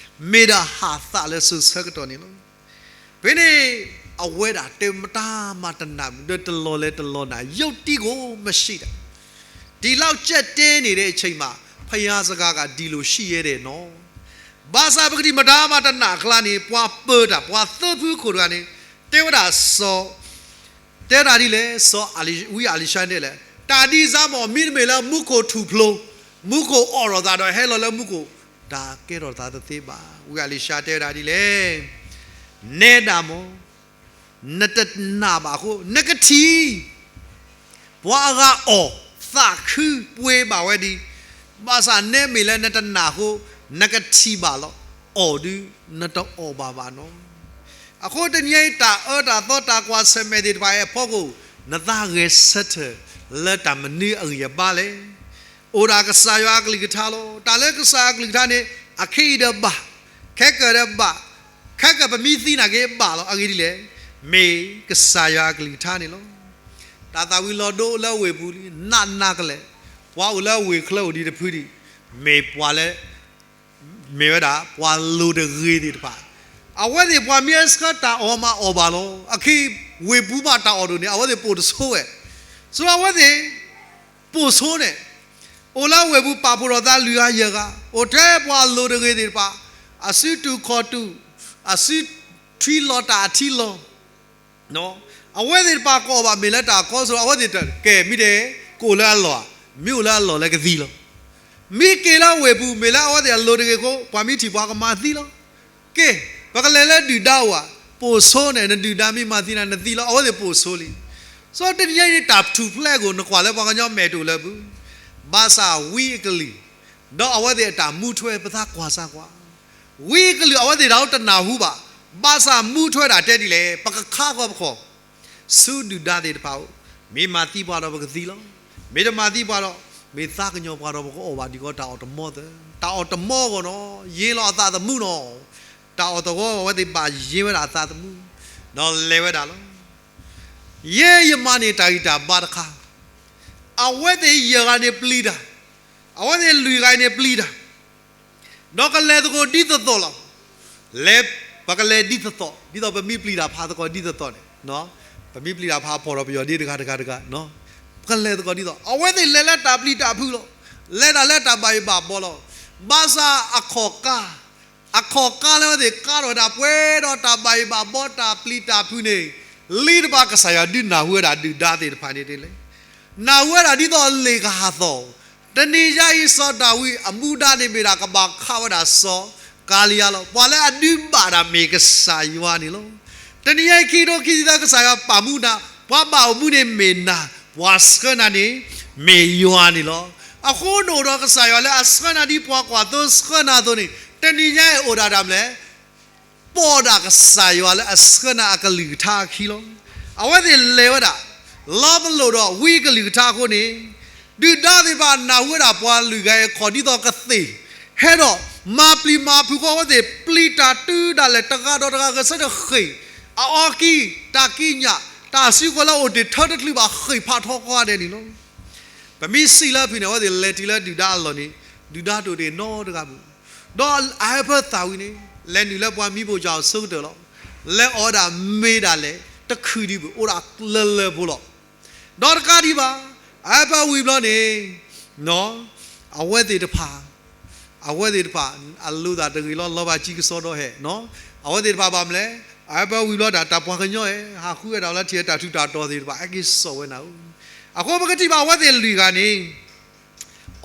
မ့ၢ်ဒၣ်ဟးသးလၢစိၤဆၢကတီၢ်န့ၣ်လီၤ. ဖဲန့ၣ် အဝဲဒၣ်တဲမတၤမၤတနၢ်မုၢ် ဒီးတလီၤလဲၤတလီၤနၤ ယုၢ်တံၢ်ကိးမဆံးဒၣ် ဒီလောက်ကျပ်တည်းနေတဲ့အချိန်မှာ ဘုရားစကားကဒီလိုရှိရဲတယ်နော်. ဘၣ်ဆၣ်ပကတိၤမတၤမၤတနၢ်အကျါန့ၣ် ပှၤပၢတၢ် ပှၤသၢဖုခိၣ်တဂၤန့ၣ် တဲဝဲဒၣ်စီၤ တဲဒၣ်ဒ်လဲၣ်, စီၤအလံ, ဝံအလံၤၡါတဲလဲၣ်, တၢ်ဒ်စါမီၢ် မ့တမ့ၢ်လၢမူခိၣ်ထူၣ်ဖျိ, မူခိၣ်အိးထီၣ်သးဒီးဟဲလီၤလၢမူခိၣ်, တၢ်ကဲထီၣ်သးတသ့ဘၣ်. ဝံအလံၤၡါတဲဝဲဒၣ်ဒ်လဲၣ်, နဲဒၣ်မီၢ်, နတနာ်ဘၣ်အဃိ နကထံၣ် ပှၤအဂၤအီၣ်သးခုပှ့ၤဘၣ်ဝဲဒံး, ဘၣ်ဆၣ်နဲမ့ၢ်လၢနတနာ်အဃိ နကထံၣ်ဘၣ်လီၤ. အီၣ်ဒုးနတအီၣ်ဘၣ်ဘၣ်နီၤ. အဃိတနံၤအံၤ တၢ်အၢတၢ်သီတၢ်ကွၢ်ဆၢၣ်မဲာ်သ့ၣ်တဖၣ်အံၤအဖီခိၣ် နသးဂဲၤဆၢထၢၣ်လၢတၢ်မနုၤအဂံၢ်အဘါလဲၣ်. အိၣ်ဒၣ်ကစၢ်ယွၤအကလုၢ်ကထါလီၤ. တၢ်လၢကစၢ်ယွၤအကလုၢ်ကထါန့ၣ် အခဲအံၤဒီးဘၣ်, ခဲကၢၢ်ဒီးဘၣ်, ခဲကၢၢ်ပမ့ၢ်သံနာ်က့ဘၣ်လီၤ. အဂ့ၢ်ဒ်လဲၣ်, မ့ၢ်ကစၢ်ယွၤအကလုၢ်ကထါန့ၣ်လီၤ. တၢ်သၣ်ဝံၤလီၤဒိလၢဝ့ၢ်ပူၤလံ, နးနးကလဲာ်, ပှၤအိၣ်လၢဝ့ၢ်ချၢအိၣ်ဒံးတဖုဒံး, မ့ၢ်ပှၤလၢ မ့ၢ်ဝဲဒၣ် ပှၤလိၤတဂ့ၤသ့ၣ်တဖၣ်, အဝဲသ့ၣ်ပှၤမ့ၢ်အဆှၢတၢ်အီၣ်မၤအီၣ်ဘၣ်လီၤ. အခဲအံၤဝ့ၢ်ပူၤဘၣ်တၢ်အီၣ်ဒိၣ်န့ၣ် အဝဲသ့ၣ်ပိာ်တဆိဝဲ, ဆိအဝဲသ့ၣ် ပိာ်ဆိန့ၣ်, အိၣ်လၢဝ့ၢ်ပူၤပာ်ဖှိၣ်ထီၣ်သးလွံၢ်ဂၤယဲၢ်ဂၤ, အိၣ်ထဲပှၤလိၤတဂ့ၤသ့ၣ်တဖၣ်, အစုတူၢ်ခီၣ်တူၢ်, အစုထံလီၤတၢ်အထံလီၤ အဝဲသ့ၣ်တဖၣ်ကအီၣ်ဘၣ်မ့ၢ်လၢတၢ်ကီစိဒီး အဝဲသ့ၣ်တကဲမ့ၢ်ဒဲး, ကအိၣ်လၢအလီၢ်ဧါ, မ့ၢ်အိၣ်လၢအလီၢ်လၢကသံလီၤ. မ့ၢ်က့ၤလၢဝ့ၢ်ပူၤ မ့ၢ်လၢအဝဲသ့ၣ်အလိၤတဂ့ၤအဃိ ပှၤမ့ၢ်ထံၣ်ပှၤကမၤသံလီၤ. ကဲ, ပကလဲၤလၢဒုၣ်ဒါအိၣ်ဧါ, ပိာ်ဆိန့ၣ် နဒုၣ်ဒါမ့ၢ်မၤသံနၤ နသံလီၤ. အဝဲသ့ၣ်ပိာ်ဆိလံ. ဆိတနံၤညါအံၤန့ၣ် တၢ်ထူၣ်ဖျဲးအဂီၢ် နကွၢ်လၢပှၤကညီမဲာ်တအိၣ်လၢပူၤ, ဘၣ်ဆၣ်ဝံအကလုၢ်, ဒီးအဝဲသ့ၣ်အတၢ်မူထွဲ ပသးကွၢ်စၢ်ကွၢ် ဝံအကလုၢ် အဝဲသ့ၣ်တၢ်အိၣ်တနၢ်ဟူဘၣ်, ဘၣ်ဆၣ်မူထွဲဒၣ်တဲဒ်လဲၣ်, ပကခါဃီပခီၣ်, ဆူဒုၣ်ဒါသ့ၣ်တဖၣ်အိၣ်, မ့ၢ်မၤသံပှၤဒီးပကသံလီၤ. မ့ၢ်တမၤသံပှၤဒီး, မ့ၢ်သးကညီၤပှၤဒီးပကအီၣ်ဘၣ်ဒ်ကီးတၢ်အီၣ်တမီသၢ, တၢ်အီၣ်တမီအဂီၢ်နီၤ, ယ့လီၤအသးသမူနီၤ, တၢ်အီၣ်သဂီၤအဝဲသ့ၣ်ဘၣ်ယ့ဝဲဒၣ်အသးသမူ, ဒီးလဲၤဝဲဒၣ်လီၤ. ယဲယမၤန့ၢ်တၢ်ဂံၢ်တၢ်ဘါတခါ, အဝဲသ့ၣ်ယဲၢ်ဂၤန့ၣ်ပျံၤတၢ်, အဝဲသ့ၣ်လွံၢ်ဂၤန့ၣ်ပျံၤတၢ် ဒီးကလဲၤသကိးဒ်သိးသိးလီၤ. လဲၤ, ပကလဲၤဒ်သိးသိး, ဒ်သိးပမ့ၢ်ပျံၤတၢ်ဖးသကိးဒ်သိးသိးန့ၣ်, ပမ့ၢ်ပျံၤတၢ်ဖးဖီၣ်ဒီးပယီၤဒ့တဂၤတဂၤတဂၤ, ပကလဲၤသကိးဒ်သိး, အဝဲသ့ၣ်လဲၤလၢတၢ်ပျံၤတၢ်ဖုးလီၤ. လဲၤတၢ်လၢတၢ်ဘၣ်ယိၣ်ဘၣ်ဘီလီၤ. ဘၣ်ဆၣ်အခီၣ်ကါ, အခီၣ်ကါလၢအဝဲသ့ၣ်ကါထီၣ်ဝဲဒၣ်ပှဲၤဒီးတၢ်ဘၣ်ယိၣ်ဘၣ်ဘီတၢ်ပျံၤတၢ်ဖုးန့ၣ်, လံတဘၣ်ကစၢ်ယွၤဒုးနၢ်ဟူဝဲဒၣ်ဒုၣ်ဒါသ့ၣ်တဖၣ်န့ၣ်ဒ်လဲၣ်. နၢ်ဟူဝဲဒၣ်ဒ်သိးလ့ၣ်ကဟးသီၣ်, တနံၤညါအံၤစီၤဒၤဝံးအမူဒါန့ၣ်မ့ၢ်ဒၣ်ကဘၣ်ခးဝဲဒၣ်စီၤကၤလံယါလီၤ. ပှၤလၢအဒုးဘၣ်တၢ်မ့ၢ်ကစၢ်ယွၤန့ၣ်လီၤ. တနံၤညါအံၤခံကထိခံဆံသၢ ကစၢ်ယွၤပာ်မူနၤ, ပှၤဘၣ်အိၣ်မူန့ၣ်မ့ၢ်နၤ, ပှၤဆှၢနၤန့ၣ် မ့ၢ်ယွၤန့ၣ်လီၤ. အဃိနအိၣ်ဒီးကစၢ်ယွၤလၢအဆှၢနၤဒ်ပှၤကွၢ်သိဆှၢနၤအသိးန့ၣ်, တနံၤညါအံၤအိၣ်ဒၣ်တၢ်မနုၤလဲၣ်, ပိာ်ဒၣ်ကစၢ်ယွၤလၢအဆှၢနၤအကလုၢ်ကထါအခံလီၤ. အဝဲသ့ၣ်လဲၤဝဲဒၣ်, လီၤပလိာ်ဒီးဝံအကလုၢ်ကထါအဃိန့ၣ်, ဒုၣ်ဒါသ့ၣ်တဖၣ်နၢ်ဟူဝဲဒၣ်ပှၤလွံၢ်ဂၤအံၤအခီၣ်ဒ်သိးကသ့ၣ်, ဟဲဒီးမၤပျံၤမၤဖုးဃီအဝဲသ့ၣ် ပျံၤတၢ်တုၤဒၣ်လဲာ် တဂၤဒီးတဂၤဂဲၤဆၢထၢၣ်ဃ့ၢ်, အအီကံ, တၢ်ကံးညာ်, တၢ်စုကဝဲၤလၢအအိၣ်တ့ၢ်ထၢတချုးဘၣ်ဃ့ၢ်ဖးထီကိးဂၤဒဲးန့ၣ်လီၤ. ပမ့ၢ်စံးလၢအဖုၣ်န့ၣ် အဝဲသ့ၣ်လဲၤတုၤလၢဒုၣ်ဒါအလီၢ်န့ၣ်, ဒုၣ်ဒါတအိၣ်တ့ၢ်နီတဂၤဘၣ်. ဒီးအဟၢဖၢသၣ်ဝံၤန့ၣ်, လဲၤနုာ်လၢပှၤမံၤပိၢ်ယၢ်အဆိကတၢၢ်လီၤ. လဲၤအီၣ်ဝဲဒၣ်မ့ၤဒၣ်လဲာ်, တခုၣ်ဒံးဘၣ်, အိၣ်ဒၣ်လၢလၢပှဲၤလီၤ. ဒီးတကးဒံးဘၣ်, အဟၢဖၢဝံၤဘျီန့ၣ်, အဝဲသ့ၣ်တဖၣ်, အဝဲသ့ၣ်တဖၣ်, အလိၤသးတဂ့ၤလီၤ, လီၤဘၣ်ကံကစီဒီးဟဲ, အဝဲသ့ၣ်တဖၣ်ဘၣ်မနုၤလဲၣ်, အဟၢဖၢဝံၤဘျီတၢ်, တၢ်ပှၤကညီဧၢ, ဟးဃုဝဲဒၣ်လၢထံၣ်တၢ်ထူးတၢ်တီၤသ့ၣ်တဖၣ် ဟဲက့ၤစိာ်ဝဲနၤဧၢ. အဃိပကထံၣ်ဘၣ်အဝဲသ့ၣ်လွံၢ်ဂၤန့ၣ်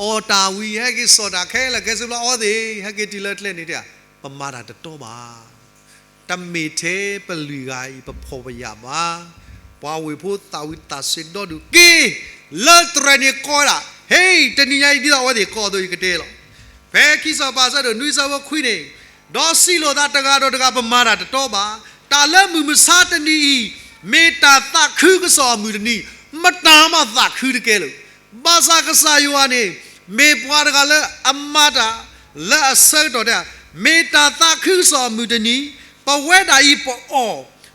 အီၣ်တၢ်ဝံၤ ဟဲက့ၤစိာ်တၢ်ခဲလၢာ်ခဲဆ့ဘျီ အဝဲသ့ၣ် ဟဲက့ၤတုၤလၢကျဲန့ၣ်တဲ, ပမၤတၢ်တတီဘၣ်. တမ့ၢ်ထဲပလွံၢ်ဂၤအံၤ ပဖှီၣ်ပယာ်ဘၣ်. ပှၤဝ့ၢ်ဖိသၣ်ဝံၤသးစ့ၤဒီဒူၣ်က့ၤ လၢတြဲၤန့ၣ်ကိးဝဲဒၣ်, ဟ့ၣ်, တနံၤညါအံၤဒ်သိးအဝဲသ့ၣ်ကိးအသိးယကတဲလီၤ. ဖဲခံစီၤပၤဆၢဒိၣ်နွံဆၢဖိခွံန့ၣ်, ဒီးစံးလိာ်သးတဂၤဒီးတဂၤ ပမၤတၢ်တတီဘၣ်. တၢ်လၢမုၢ်မဆါတနံၤအံၤ မ့ၢ်တၢ်သးခုကစီၣ်အမုၢ်တနံၤ, မတၤမးသးခုတကဲလၢာ်. ဘၣ်ဆၣ်ကစၢ်ယွၤန့ၣ် မ့ၢ်ပှၤတဂၤလၢအမၤတၢ်လၢအဆၢကတီၢ်တဲ, မ့ၢ်တၢ်သးခုကစီၣ်အမုၢ်တနံၤ, ပဝဲဒၣ်အံၤပအီၣ်,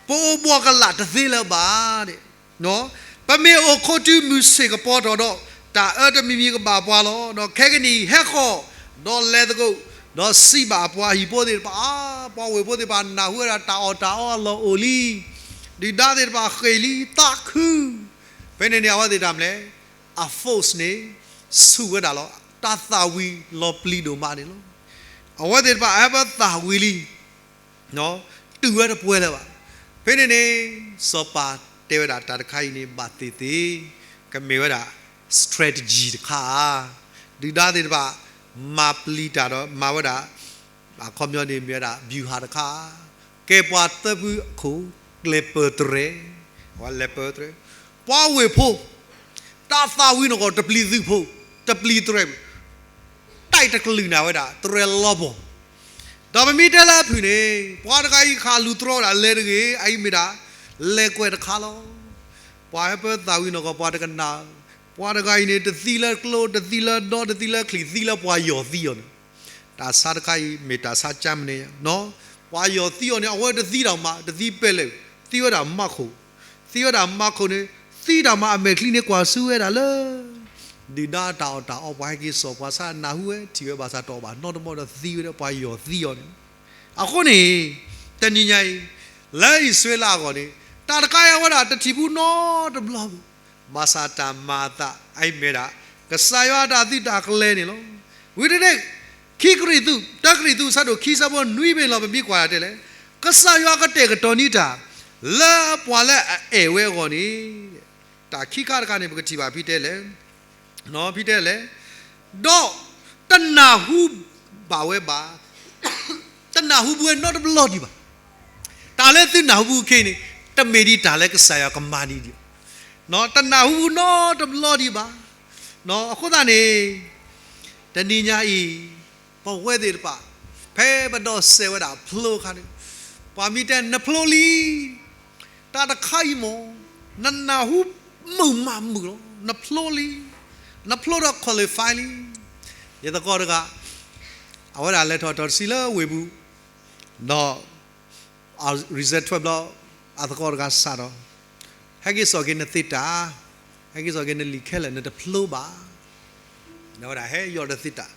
ပအိၣ်ဘှီၣ်ကလာ်တသ့လၢၤဘၣ်. ပမ့ၢ်အိၣ်ခိးတုၤမုၢ်ဆ့ၣ်ကပီၤထီၣ်ဒီး, တၢ်အၢတမံၤမံၤကဘၣ်ပှၤလီၤ. ဒီးခဲကနံၣ်အံၤဟဲဃီၤ, ဒီးလဲၤသကိး, ဒီးစံးဘၣ်အပှၤဟံၣ်ဖိသ့ၣ်တဖၣ်, ပှၤဝ့ၢ်ဖိသ့ၣ်တဖၣ်နၢ်ဟူဝဲဒၣ်တၢ်အီၣ်တၢ်အီအလီၢ်အိၣ်လံ, ဒုၣ်ဒါသ့ၣ်တဖၣ်ဃ့ၢ်လံ, သးခု. ဖဲန့ၣ်န့ၣ် အဝဲသ့ၣ်တၢ်မနုၤလဲၣ်, အ force န့ၣ် ဆူၣ်ဝဲဒၣ်လီၤ. တၢ်သၣ်ဝံၤလီၤပျံၤဒိၣ်မးန့ၣ်လီၤ. အဝဲသ့ၣ်တဖၣ်အဟၢဖၢသၣ်ဝံၤလံ တုၤဝဲတပှဲၤလၢၤဘၣ်. ဖဲန့ၣ်န့ၣ် စီၤပၤတဲဝဲဒၣ်တၢ်တခါအံၤန့ၣ် ဘၣ်သ့ၣ်သ့ၣ်, ကမ့ၢ်ဝဲဒၣ် strategy တခါဧါ. ဒုၣ်ဒါသ့ၣ်တဖၣ် မၤပျံၤတၢ်ဒီးမၤဝဲဒၣ်, အခီပညီန့ၣ်မ့ၢ်ဝဲဒၣ် ဗျူဟာ တခါ, ကဲပှၤသၢဖုအခိၣ် ကျဲၤပၢၤတြဲၤ, ဝဲလဲၤပၢၤတြဲၤ, ပှၤဝ့ၢ်ဖိ တၢ်သၣ်ဝံၤန့ၣ်ကီး တပျံၤသုးဖိ, တပျံၤတြဲၤ တၢ်တကလုာ်နၤဝဲဒၣ် တြဲၤလီၤပီၤ. ဒီးပမ့ၢ်တဲလၢအဖုၣ်န့ၣ် ပှၤတဂၤအံၤခးလူၤတြီဝဲဒၣ်လဲၤတဂ့ၤ, အအံၤမ့ၢ်ဒၣ် လဲၤကွဲးတခါလီၤ. ပှၤဟဲပၢသးဝံၤနီၢ်ကီၢ် ပှၤတကနၣ်, ပှၤတဂၤအံၤန့ၣ် တသံလၢကျိ တသံလၢဒီ တသံလၢချံး သံလၢပှၤယီၢ်သံအီၤန့ၣ်, တၢ်ဆါတခါအံၤ မ့ၢ်တၢ်ဆါကၠါမနုၤညါ, ပှၤယီၢ်သံအီၤန့ၣ် အဝဲတသံတၢ်မး တသံပဲလဲၣ်, သံဝဲဒၣ်မၤခိၣ်, သံဝဲဒၣ်မၤခိၣ်န့ၣ် သံတၢ်မးအမဲာ်ချံန့ၣ် ကွၢ်ဆူဝဲဒၣ်လၢ ဒုၣ်ဒါအတၢ်အီၣ်တၢ်အီ ပှၤဟဲက့ၤစိာ် ပှၤဆါနၢ်ဟူဝဲ ထံၣ်ဝဲဘၣ်ဆၣ်တအီၣ်ဘၣ်နီတမံၤဒီးသံဝဲဒီး ပှၤယီၢ်သံအီၤန့ၣ်, အဃိန့ၣ် တနံၤညါအံၤ လၢအံၣ်စရ့လးအဂီၢ်န့ၣ် တၢ်တခါအံၤအဝဲဒၣ်တထံၣ်ဘူးနီတဘျီဘၣ်, ဘၣ်ဆၣ်တၢ်မၤအသးအံၤမ့ၢ်ဒၣ် ကစၢ်ယွၤအတၢ်သုးတၢ်ကျဲၤန့ၣ်လီၤ. ဝံၤတန့ၣ် ခံကရံၣ်သူး တၢကရံၣ်သူး ဆၢဒိၣ်ခံ ဆၢဖိနွံ ပလီၢ်ပမံကွၢ်တၢ်တဲလဲၣ်, ကစၢ်ယွၤကတဲာ်ကတီၤန့ၢ်တၢ် လၢပှၤလၢအအဲၣ်ဝဲအဂီၢ်န့ၣ်, တၢ်ခံခါတခါန့ၣ် ပကထံၣ်ဘၣ်ဖဲတဲလဲၣ် ဖဲတဲလဲၣ်, ဒီးတနၢ်ဟူဘၣ်ဝဲဘၣ်, တနၢ်ဟူဘူးဝဲနီတဘျီဒံးဘၣ်. တၢ်လၢသုနၢ်ဟူဘူးခဲအံၤန့ၣ် တမ့ၢ်ဒ်တၢ်လၢကစၢ်ယွၤကမၤဒ်န့ၣ်, တနၢ်ဟူဘူးနီတဘျီဒံးဘၣ်. အဃိသတးန့ၣ် တနံၤညါအံၤ ပဝဲသ့ၣ်တဖၣ် ဖဲပဒိးစဲးဝဲဒၣ်ဖျိအခါန့ၣ် ပှၤမ့ၢ်တဲနဖျိလံ တၢ်တခါအံၤမ့ၢ် နနၢ်ဟူမုာ်မးမုာ်လီၤ. နဖျိလံ, နဖျိဒီး qualify လံ. ယသကိးတဂၤ အဝဲဒၣ်လဲၤထီၣ်ထီၣ်တဆံလၢဝ့ၢ်ပူၤ, ဒီး result ထွဲဘျီ အသကိးတဂၤစးထီၣ် ဟဲက့ၤစိာ်က့ၤနသ့တၢ်, ဟဲက့ၤစိာ်က့ၤနလံာ်ခဲလၢာ် နတဖျိဘၣ်. အဝဲဒၣ်ဟဲယီၢ်ဒီးသ့တၢ်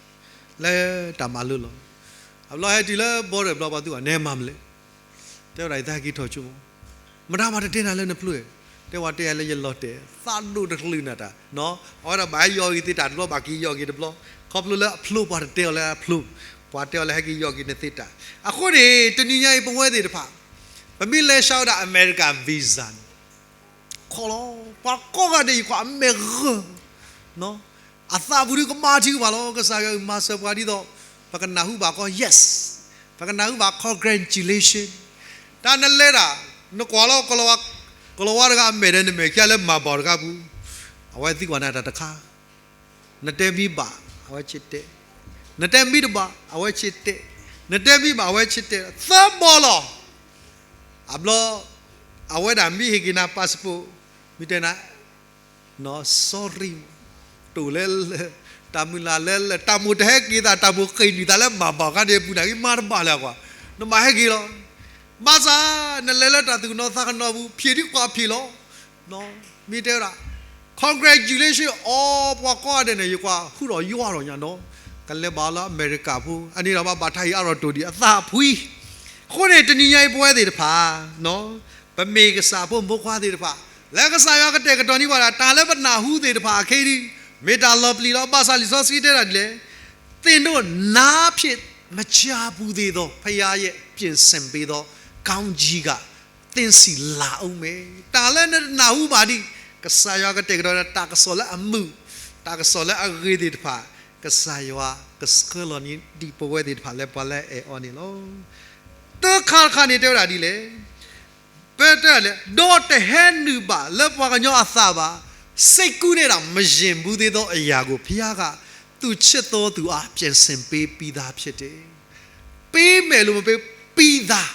လၢတၢ်မၤလိလီၤ. အဘျီဟဲတုၤလၢ border ဘျီ ပှၤသူၣ်ဘၣ်နဲမၤမလဲၣ် တဲဝဲဒၣ် ယသးဟဲက့ၤထီၣ်ကၠိမး, မတၤမၤတတဲနၤလၢနဖျိဧါ, တဲဝဲတဲယၤလၢယလီၤတဲာ် သးဒိၣ်တကလုာ်နၤတၢ်, အဝဲဒၣ်ဘၣ်ဟဲယီၢ်က့ၤသ့တၢ်တဘျီ ဘၣ်က့ၤယီၢ်က့ၤတဘျီ, ခီဖျိလၢအဖျိပှၤတတဲအီၤလၢအဖျိ, ပှၤတဲအီၤလၢဟဲက့ၤယီၢ်က့ၤနသ့တၢ်. အဃိန့ၣ် တနံၤညါအံၤပဝဲသ့ၣ်တဖၣ် ပမ့ၢ်လဲၤဆှၢဝဲဒၣ် America visa န့ၣ် ခီလီၤ ပှၤကိးဂၤဒဲးအံၤကွၢ်အမဲာ်ဂၢၢ် အသးပူၤဒုးကမၤထံကမၤလီၤ ကစၢ်ယွၤအုၣ်မၤစၢၤပှၤဒ်သိး ပကနၢ်ဟူဘၣ်ကီ yes, ပကနၢ်ဟူဘၣ် congratulation. တၢ်နလဲၤတၢ် နကွၢ်လီၤ ကလီၤဝါတဂၤအမဲာ်ဒီးနမဲာ်ခံဂၤလၢမၤဘၣ်တဂၤပူၤ, အဝဲသံကွၢ်နၤတၢ်တခါ, နတဲမ့ၢ်ဘၣ် အဝဲဆ့တဲ, နတဲမ့ၢ်တဘၣ် အဝဲဆ့တဲ, နတဲမ့ၢ်ဘၣ် အဝဲဆ့တဲ သၢဘီလီၤ. အဘျီ အဝဲဒၣ်မ့ၢ်ဟ့ၣ်က့ၤနၤ passport မ့ၢ်တဲနၤ sorry တိၢ်လဲၤလၢ တၢ်မုၢ်လၢ်လဲၤလၢ တၢ်မိၣ်တဟဲက့ၤသး တၢ်မိၣ်ဃ့ၢ်နုာ်သးလၢမၤဘၣ်ခါန့ၣ် ပူၤနၤဂ့ၤမၤတဘၣ်လၢၤကွၢ်, နမၤဟဲက့ၤလီၤ. ဘၣ်ဆၣ် နလဲၤလၢတၢ်သူၣ်ကနိးသးကနိးပူၤ ဖံးဒ်ကွၢ်ဖံးလီၤ. မ့ၢ်တဲဝဲဒၣ် congratulation အီၤ ပှၤကိးဂၤဒဲးန့ၣ် ယကွၢ်ဟူထီၣ်ယွၤထီၣ်ညါနီၤ, ကလဲၤဘၣ်လၢအမဲရကၤဖိ အန့ၣ်ဒီးဘၣ်ဘၣ်တၢ်အံၤအါထီၣ်တိၢ်ဒံး အသးဖှံ. အဃိန့ၣ် တနံၤညါအံၤပဝဲသ့ၣ်တဖၣ် ပမ့ၢ်ကစၢ်ဖိမိၢ်ခွါသ့ၣ်တဖၣ် လၢကစၢ်ယွၤကတဲာ်ကတီၤန့ၢ်ပှၤဒၣ် တၢ်လၢပနၢ်ဟူသ့ၣ်တဖၣ်အခဲအံၤ မ့ၢ်တၢ်လီၤပျံၤလီၤ. ဘၣ်ဆၣ်လံာ်စီဆှံတဲဒၣ်ဒ်လဲၣ်, သ့ၣ်ညါ နားဖြင့် မကြားဘူးသေးသော ဘုရားရဲ့ပြင်ဆင်ပေးသော ကောင်းကြီးက သင့်ဆီလာဦးမယ်. တၢ်လၢနတနၢ်ဟူဘၣ်ဒံး ကစၢ်ယွၤကတဲာ်ကတီၤ တၢ်ကစီၣ်လၢအမုာ် တၢ်ကစီၣ်လၢအဂ့ၤသ့ၣ်တဖၣ် ကစၢ်ယွၤကဆှၢလီၤန့ၢ်ဒံးပဝဲသ့ၣ်တဖၣ်လၢပှၤလၢအအဲၣ်အီၤန့ၣ်လီၤ. တခါတခါန့ၣ်တဲဝဲဒၣ်ဒ်လဲၣ်, ပတဲလဲၣ် ဒီးတဟဲနုာ်ဘၣ်လၢပှၤကညီအသးဘၣ်, စိတ်ကူးနဲ့တောင် မယဉ်ဘူးသေးသောအရာကို ဘုရားက သူချစ်သောသူအား ပြင်ဆင်ပေးပြီးသားဖြစ်တယ်. ပေးမယ်လို့မပေး ပြီးသား.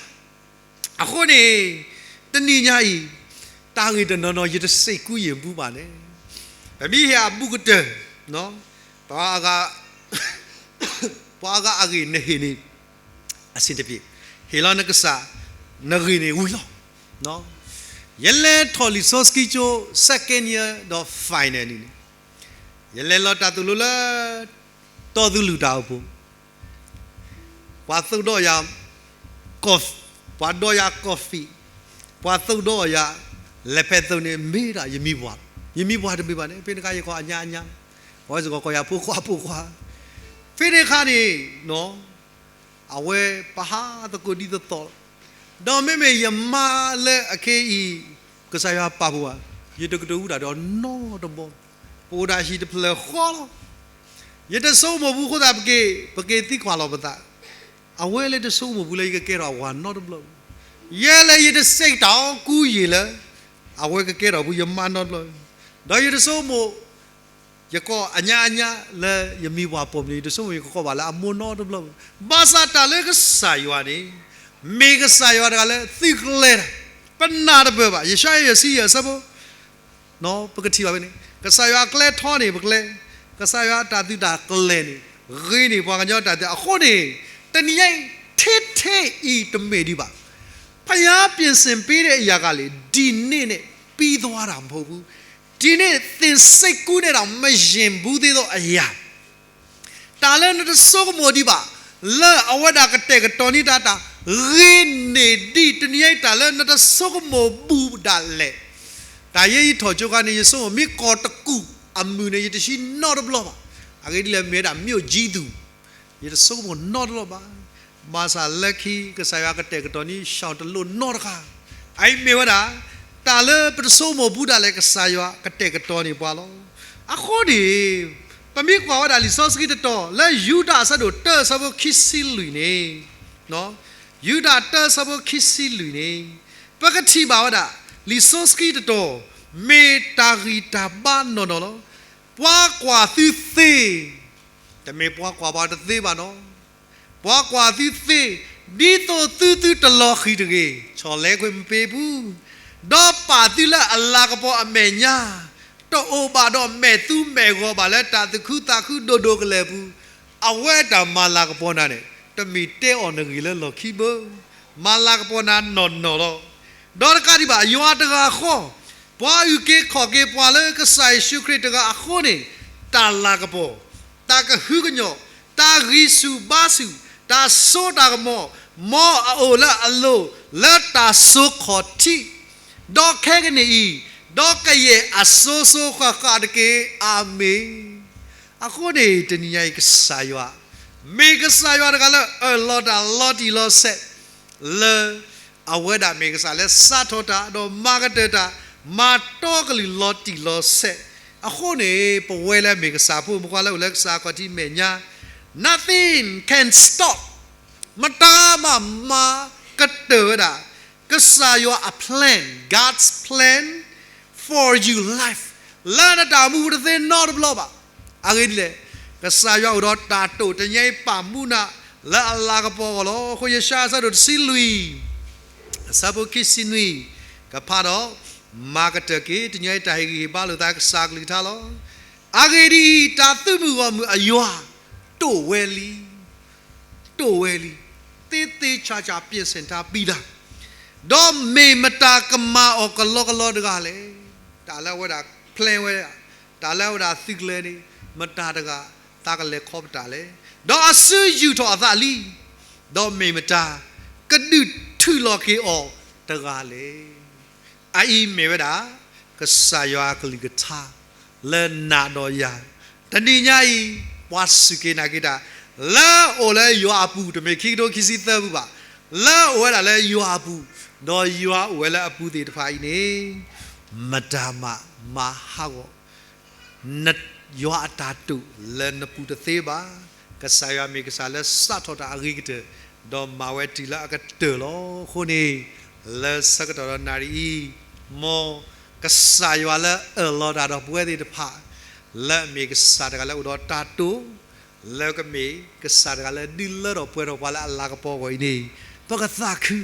အဃိန့ၣ် တနံၤညါအံၤ တၢ်ဂ့ၢ်တနီၤနီၤ ယတစိတ်ကူးယဉ်ဘူးဘၣ်န့ၣ်, ပမ့ၢ်ဟ့ၣ်အဘူးကတၢၢ် ပှၤအဂၤ ပှၤအဂၤအဂ့ၢ်နဟ့ၣ်န့ၣ် အဆင်တပြေ, ဟ့ၣ်လီၤနကစၢ် နဂ့ၢ်န့ၣ်ဝံၤလီၤ. ယလဲၤထီၣ်လံာ်စီဆှံကၠိ second year ဒီး final န့ၣ်န့ၣ်, ယလဲၤလီၤတၢ်သိၣ်လိလၢ တီသူလုၢ်တၢ်အိၣ်ဖှိၣ်, ပှၤသိးဒီးယၤ coffee, ပှၤဒီးယၤ coffee, ပှၤသိးဒီးယၤ လဲၤဖဲသိးန့ၣ် မ့ၢ်ဒၣ်ယမံၤပှၢ်, ယမံၤပှၢ်တမ့ၢ်ဘၣ်န့ၣ် ဖဲန့ၣ်အခါယကိးအညါအညါ, ပဝဲစ့ၢ်ကီးကိးယၤဖိခွါဖိခွါ, ဖဲန့ၣ်အခါန့ၣ် အဝဲပဟးသကိးဒ်သိးသိး, ဒီးမ့မ့ၢ်ယမါလၢအခဲအံၤ ကစၢ်ယွၤပာ်ဖှိၣ်ဘၣ်, ယတကတိၤဝံဒၣ်ဒီးနီတဘျီ, ပအိၣ်ဒၣ်ဟံၣ်တဖျၢၣ်ဃီလီၤ. ယတဆိကမိၣ်ဘူးအဃိသတး ပက့ၤသံကွၢ်လီၤပသး, အဝဲလၢတဆိကမိၣ်ဘူးလၢယကကဲထီၣ်အဝၤနီတဘျီ, ယဲလၢယတစိတ်ကူးယဉ်လၢ အဝဲကကဲထီၣ်ဘူးယမါနီတဘျီ, ဒီးယတဆိကမိၣ် ယကိးအညါအညါလၢယမံၤပှၢ်ပိာ်မုၣ်န့ၣ် ယတဆိကမိၣ်ယကကိးဘၣ်လၢအမိၢ်နီတဘျီ, ဘၣ်ဆၣ်တၢ်လၢကစၢ်ယွၤန့ၣ် မ့ၢ်ကစၢ်ယွၤတဂၤလၢသုကျဲၤတၢ်, ပနၢ်တပၢၢ်ဘၣ်. ယၡါယၤ ယဲၢ်ဆံယဲၢ် အဆၢဖိ ပကထံၣ်ဘၣ်ဖဲန့ၣ် ကစၢ်ယွၤအကျဲထီန့ၣ် ပကျဲ, ကစၢ်ယွၤအတၢ်သုးတၢ်ကျဲၤန့ၣ် ဂ့ၤန့ၢ်ပှၤကညီတၢ်သ့ၣ် အဃိန့ၣ် တနံၤညါအံၤ ထဲထဲအံၤ တမ့ၢ်ဒံးဘၣ်. ဘုရားပြင်ဆင်ပေးတဲ့အရာကလည်း ဒီနေ့နဲ့ပြီးသွားတာမဟုတ်ဘူး. ဒီနေ့သင်စိတ်ကူးနေတာ မယဉ်ဘူးသေးသောအရာ တၢ်လၢနတဆိကမိၣ်ဒံးဘၣ်, လၢအဝဲဒၣ်ကတဲာ်ကတီၤန့ၢ်တၢ် တၢ်ဂ့ၤန့ၢ်ဒံး တနံၤညါအံၤ တၢ်လၢနတဆိကမိၣ်ဘူးဒၣ်လဲာ်. တၢ်ယဲယထီၣ်ကၠိခါန့ၣ် ယဆိကမိၣ် မ့ၢ်ကီၢ်တကူၣ်အမုၢ်န့ၣ် ယတဟံးနီတဘျီဘၣ်. အဂ့ၢ်ဒ်လဲၣ် မ့ၢ်ဝဲဒၣ် မြို့ကြီးသူ ယတဆိကမိၣ်နီတဘျီဘၣ်. ဘၣ်ဆၣ်လၢခံ ကစၢ်ယွၤကတဲာ်ကတီၤန့ၢ် ရှောင်တလိတ်နီတခါ. အအံၤမ့ၢ်ဝဲဒၣ် တၢ်လၢပတဆိကမိၣ်ဘူးဒၣ်လဲာ် ကစၢ်ယွၤကတဲာ်ကတီၤန့ၢ်ပှၤလီၤ. အဃိန့ၣ် ပမ့ၢ်ကွၢ်ဝဲဒၣ်လံာ်စီဆှံတတီၤ လၢယူဒၤအဆၢဒိၣ်တၢ အဆၢဖိခံဆံလွံၢ်န့ၣ်, ယူဒၤတၢ အဆၢဖိခံဆံလွံၢ်န့ၣ် ပကထံၣ်ဘၣ်ဝဲဒၣ် လံာ်စီဆှံတတီၤ မ့ၢ်တၢ်ဂံၢ်တၢ်ဘါနီၢ်နီၢ်လီၤ. ပှၤကွၢ်သုသ့, တမ့ၢ်ပှၤကွၢ်ပှၤတသ့ဘၣ်နီၤ. ပှၤကွၢ်သုသ့, ဒ်သိးသုသုတလီၤဃံၤတဂ့ၤ, ဆီၣ်လဲကွံာ်မ့ၢ်ပ့ၤပူၤ, ဒီးပာ်သုလၢအလၤကပီၤအမဲာ်ညါ, တအိၣ်ဘၣ်ဒီးမဲာ်သူမဲာ်ဂီၤဘၣ်လၢတၢ်သူၣ်ခုသးခုဒိၣ်ဒိၣ်ကလဲာ်ပူၤ, အဝဲတၢ်မၤလၤကပီၤနၤန့ၣ် တမ့ၢ်တဲအီၤနဂ့ၢ်လၢလီၢ်ခံဘၣ်, မၤလၤကပီၤနၤနီၢ်နီၢ်လီၤ. ဒီးတကးဒံးဘၣ် ယွၤတဂၤဃီ, ပှၤအုၣ်က့ၤခီၣ်က့ၤပှၤလၢကစၢ်ယ့ၣ်ၡူးခရံာ်တဂၤအဃိန့ၣ်, တၢ်လၤကပီၤ, တၢ်ကဟုကညီၢ်, တၢ်ဂံၢ်ဆူၣ်ဘါဆူၣ်, တၢ်စိတၢ်ကမီၤ, မ်အအိၣ်လၢအလိၤ, လၢတၢ်စိခီၣ်ထံး, ဒီးခဲကနံၣ်အံၤ, ဒီးကယဲၢ်အစိၤစိၤဃၣ်ဃၣ်တက့ၢ်. အၤမ့ၣ်. အဃိန့ၣ် တနံၤညါအံၤကစၢ်ယွၤ, မ့ၢ်ကစၢ်ယွၤတဂၤလၢအၢၣ်လီၤတၢ်လီၤတံၢ်လီၤဆဲး, လၢ အဝဲဒၣ်မ့ၢ်ကစၢ်လၢစးထီၣ်တၢ် ဒီးမၤကတၢၢ်တၢ်, မၤတီကလုာ်လီၤတံၢ်လီၤဆဲး. အဃိန့ၣ် ပဝဲလၢမ့ၢ်ကစၢ်ဖိမုၣ်ဖိခွါလၢအိၣ်လၢကစၢ်အခီၣ်ထံးမဲာ်ညါ, nothing can stop, မတၤမၤမၤကတၢၢ်ဝဲဒၣ် ကစၢ်ယွၤအ plan, God's plan for your life, လၢနတၢ်မူပူၤတသ့နီတဘျီဘၣ်. အဂ့ၢ်ဒ်လဲၣ်, ကစၢ်ယွၤအိၣ်ဒီးတၢ်တိာ်တနံၤညါအံၤ ပာ်မူနၤလၢအလၤကပီၤအဂီၢ်လီၤ. အဃိယၡါယၤအဆၢဒိၣ်တဆံလွံၢ် အဆၢဖိခံဆံနွံ ကဖးဒီး, မၤကတၢၢ်က့ၤ တနံၤညါအံၤတၢ်ဟ့ၣ်ဂံၢ်ဟ့ၣ်ဘါလိာ်သးကစၢ်အကလုၢ်ကထါလီၤ. အဂ့ၢ်ဒ်အံၤ, တၢ်သုးမုၢ်ဂီၢ်မုၢ်အယွၤ တိာ်ဝဲလံ, တိာ်ဝဲလံ, သ့သ့ဆးဆး ပြင်ဆင်ထားပြီးလံ, ဒီးမ့ၢ်မတၤကမၤအီၤကလီကလီတဂၤလဲၣ်. တၢ်လၢအဝဲဒၣ် plan ဝဲ, တၢ်လၢအဝဲဒၣ်သုးကျဲၤန့ၣ် မတၤတဂၤ သးကလဲၤခီပတာ်လဲၣ်. ဒီးအစုယူာ်ထီၣ်အသးလံ, ဒီးမ့ၢ်မတၤ ကဒုးထုးလီၤက့ၤအီၤတဂၤလဲၣ်. အအံၤမ့ၢ်ဝဲဒၣ် ကစၢ်ယွၤအကလုၢ်ကထါ လၢနၤဒီးယၤ, တနံၤညါအံၤ ပှၤစူၢ်က့ၤနာ်က့ၤတၢ် လၢအအိၣ်လၢယွၤအပူၤ တမ့ၢ်ခံကထိခံဆံသၢပူၤဘၣ်, လၢအအိၣ်ဝဲဒၣ်လၢယွၤအပူၤ, ဒီးယွၤအိၣ်ဝဲလၢအပူၤသ့ၣ်တဖၣ်အံၤန့ၣ်, မတၤမး မၤဟးဂီၤ ယွၤအတၢ်တိာ်လၢနပူၤတသ့ဘၣ်. ကစၢ်ယွၤမ့ၢ်ကစၢ်လၢစးထီၣ်တၢ်အဂ့ၤကတၢၢ်, ဒီးမၤဝဲတုၤလၢအကတၢၢ်လီၤ. အဃိန့ၣ် လၢဆၢကတီၢ်ဒီးနၣ်ရံၣ်အံၤ, မ်ကစၢ်ယွၤလၢအၢၣ်လီၤတၢ်ဒီးပဝဲသ့ၣ်တဖၣ်, လၢအမ့ၢ်ကစၢ်တဂၤလၢအိၣ်ဒီးတၢ်တိာ်, လၢကမ့ၢ်ကစၢ်တဂၤလၢဒုးလၢထီၣ်ပှဲၤထီၣ်ပှၤလၢအလၤကပီၤအဂီၢ်အံၤန့ၣ်, ပကသးခု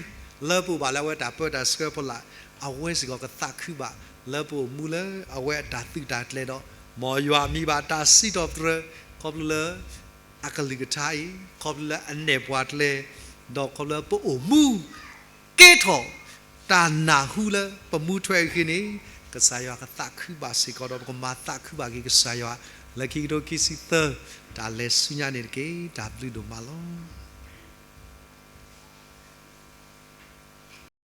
လၢပအိၣ်ဘၣ်လၢအဝဲတၢ်ပၢတၢ်ဆှၢဖီလာ်, အဝဲစ့ၢ်ကီးကသးခုဘၣ် လၢပအိၣ်မူလၢအဝဲအတၢ်သုးတၢ်ကျဲၤဒီး, မ်ယွၤမံဘၣ်တၢ်စံးထီၣ်ပတြၢၤ ခီဖျိလၢ အကလုၢ်ကထါအံၤ, ခီဖျိလၢအနဲၣ်ပှၤကျဲ, ဒီးခီဖျိလၢပအိၣ်မူ ကဲထီၣ်တၢ်နၢ်ဟူလၢပမူထွဲအဂ့ၢ်န့ၣ်, ကစၢ်ယွၤကသးခုဘၣ်စ့ၢ်ကီးဒီး ပကမၤသးခုဘၣ်က့ၤကစၢ်ယွၤ လၢခံကထိခံဆံသၢ တၢ်လဲၤဆူညါန့ၣ်တက့ၢ်. တၢ်ဘျုးဒိၣ်မးလီၤ.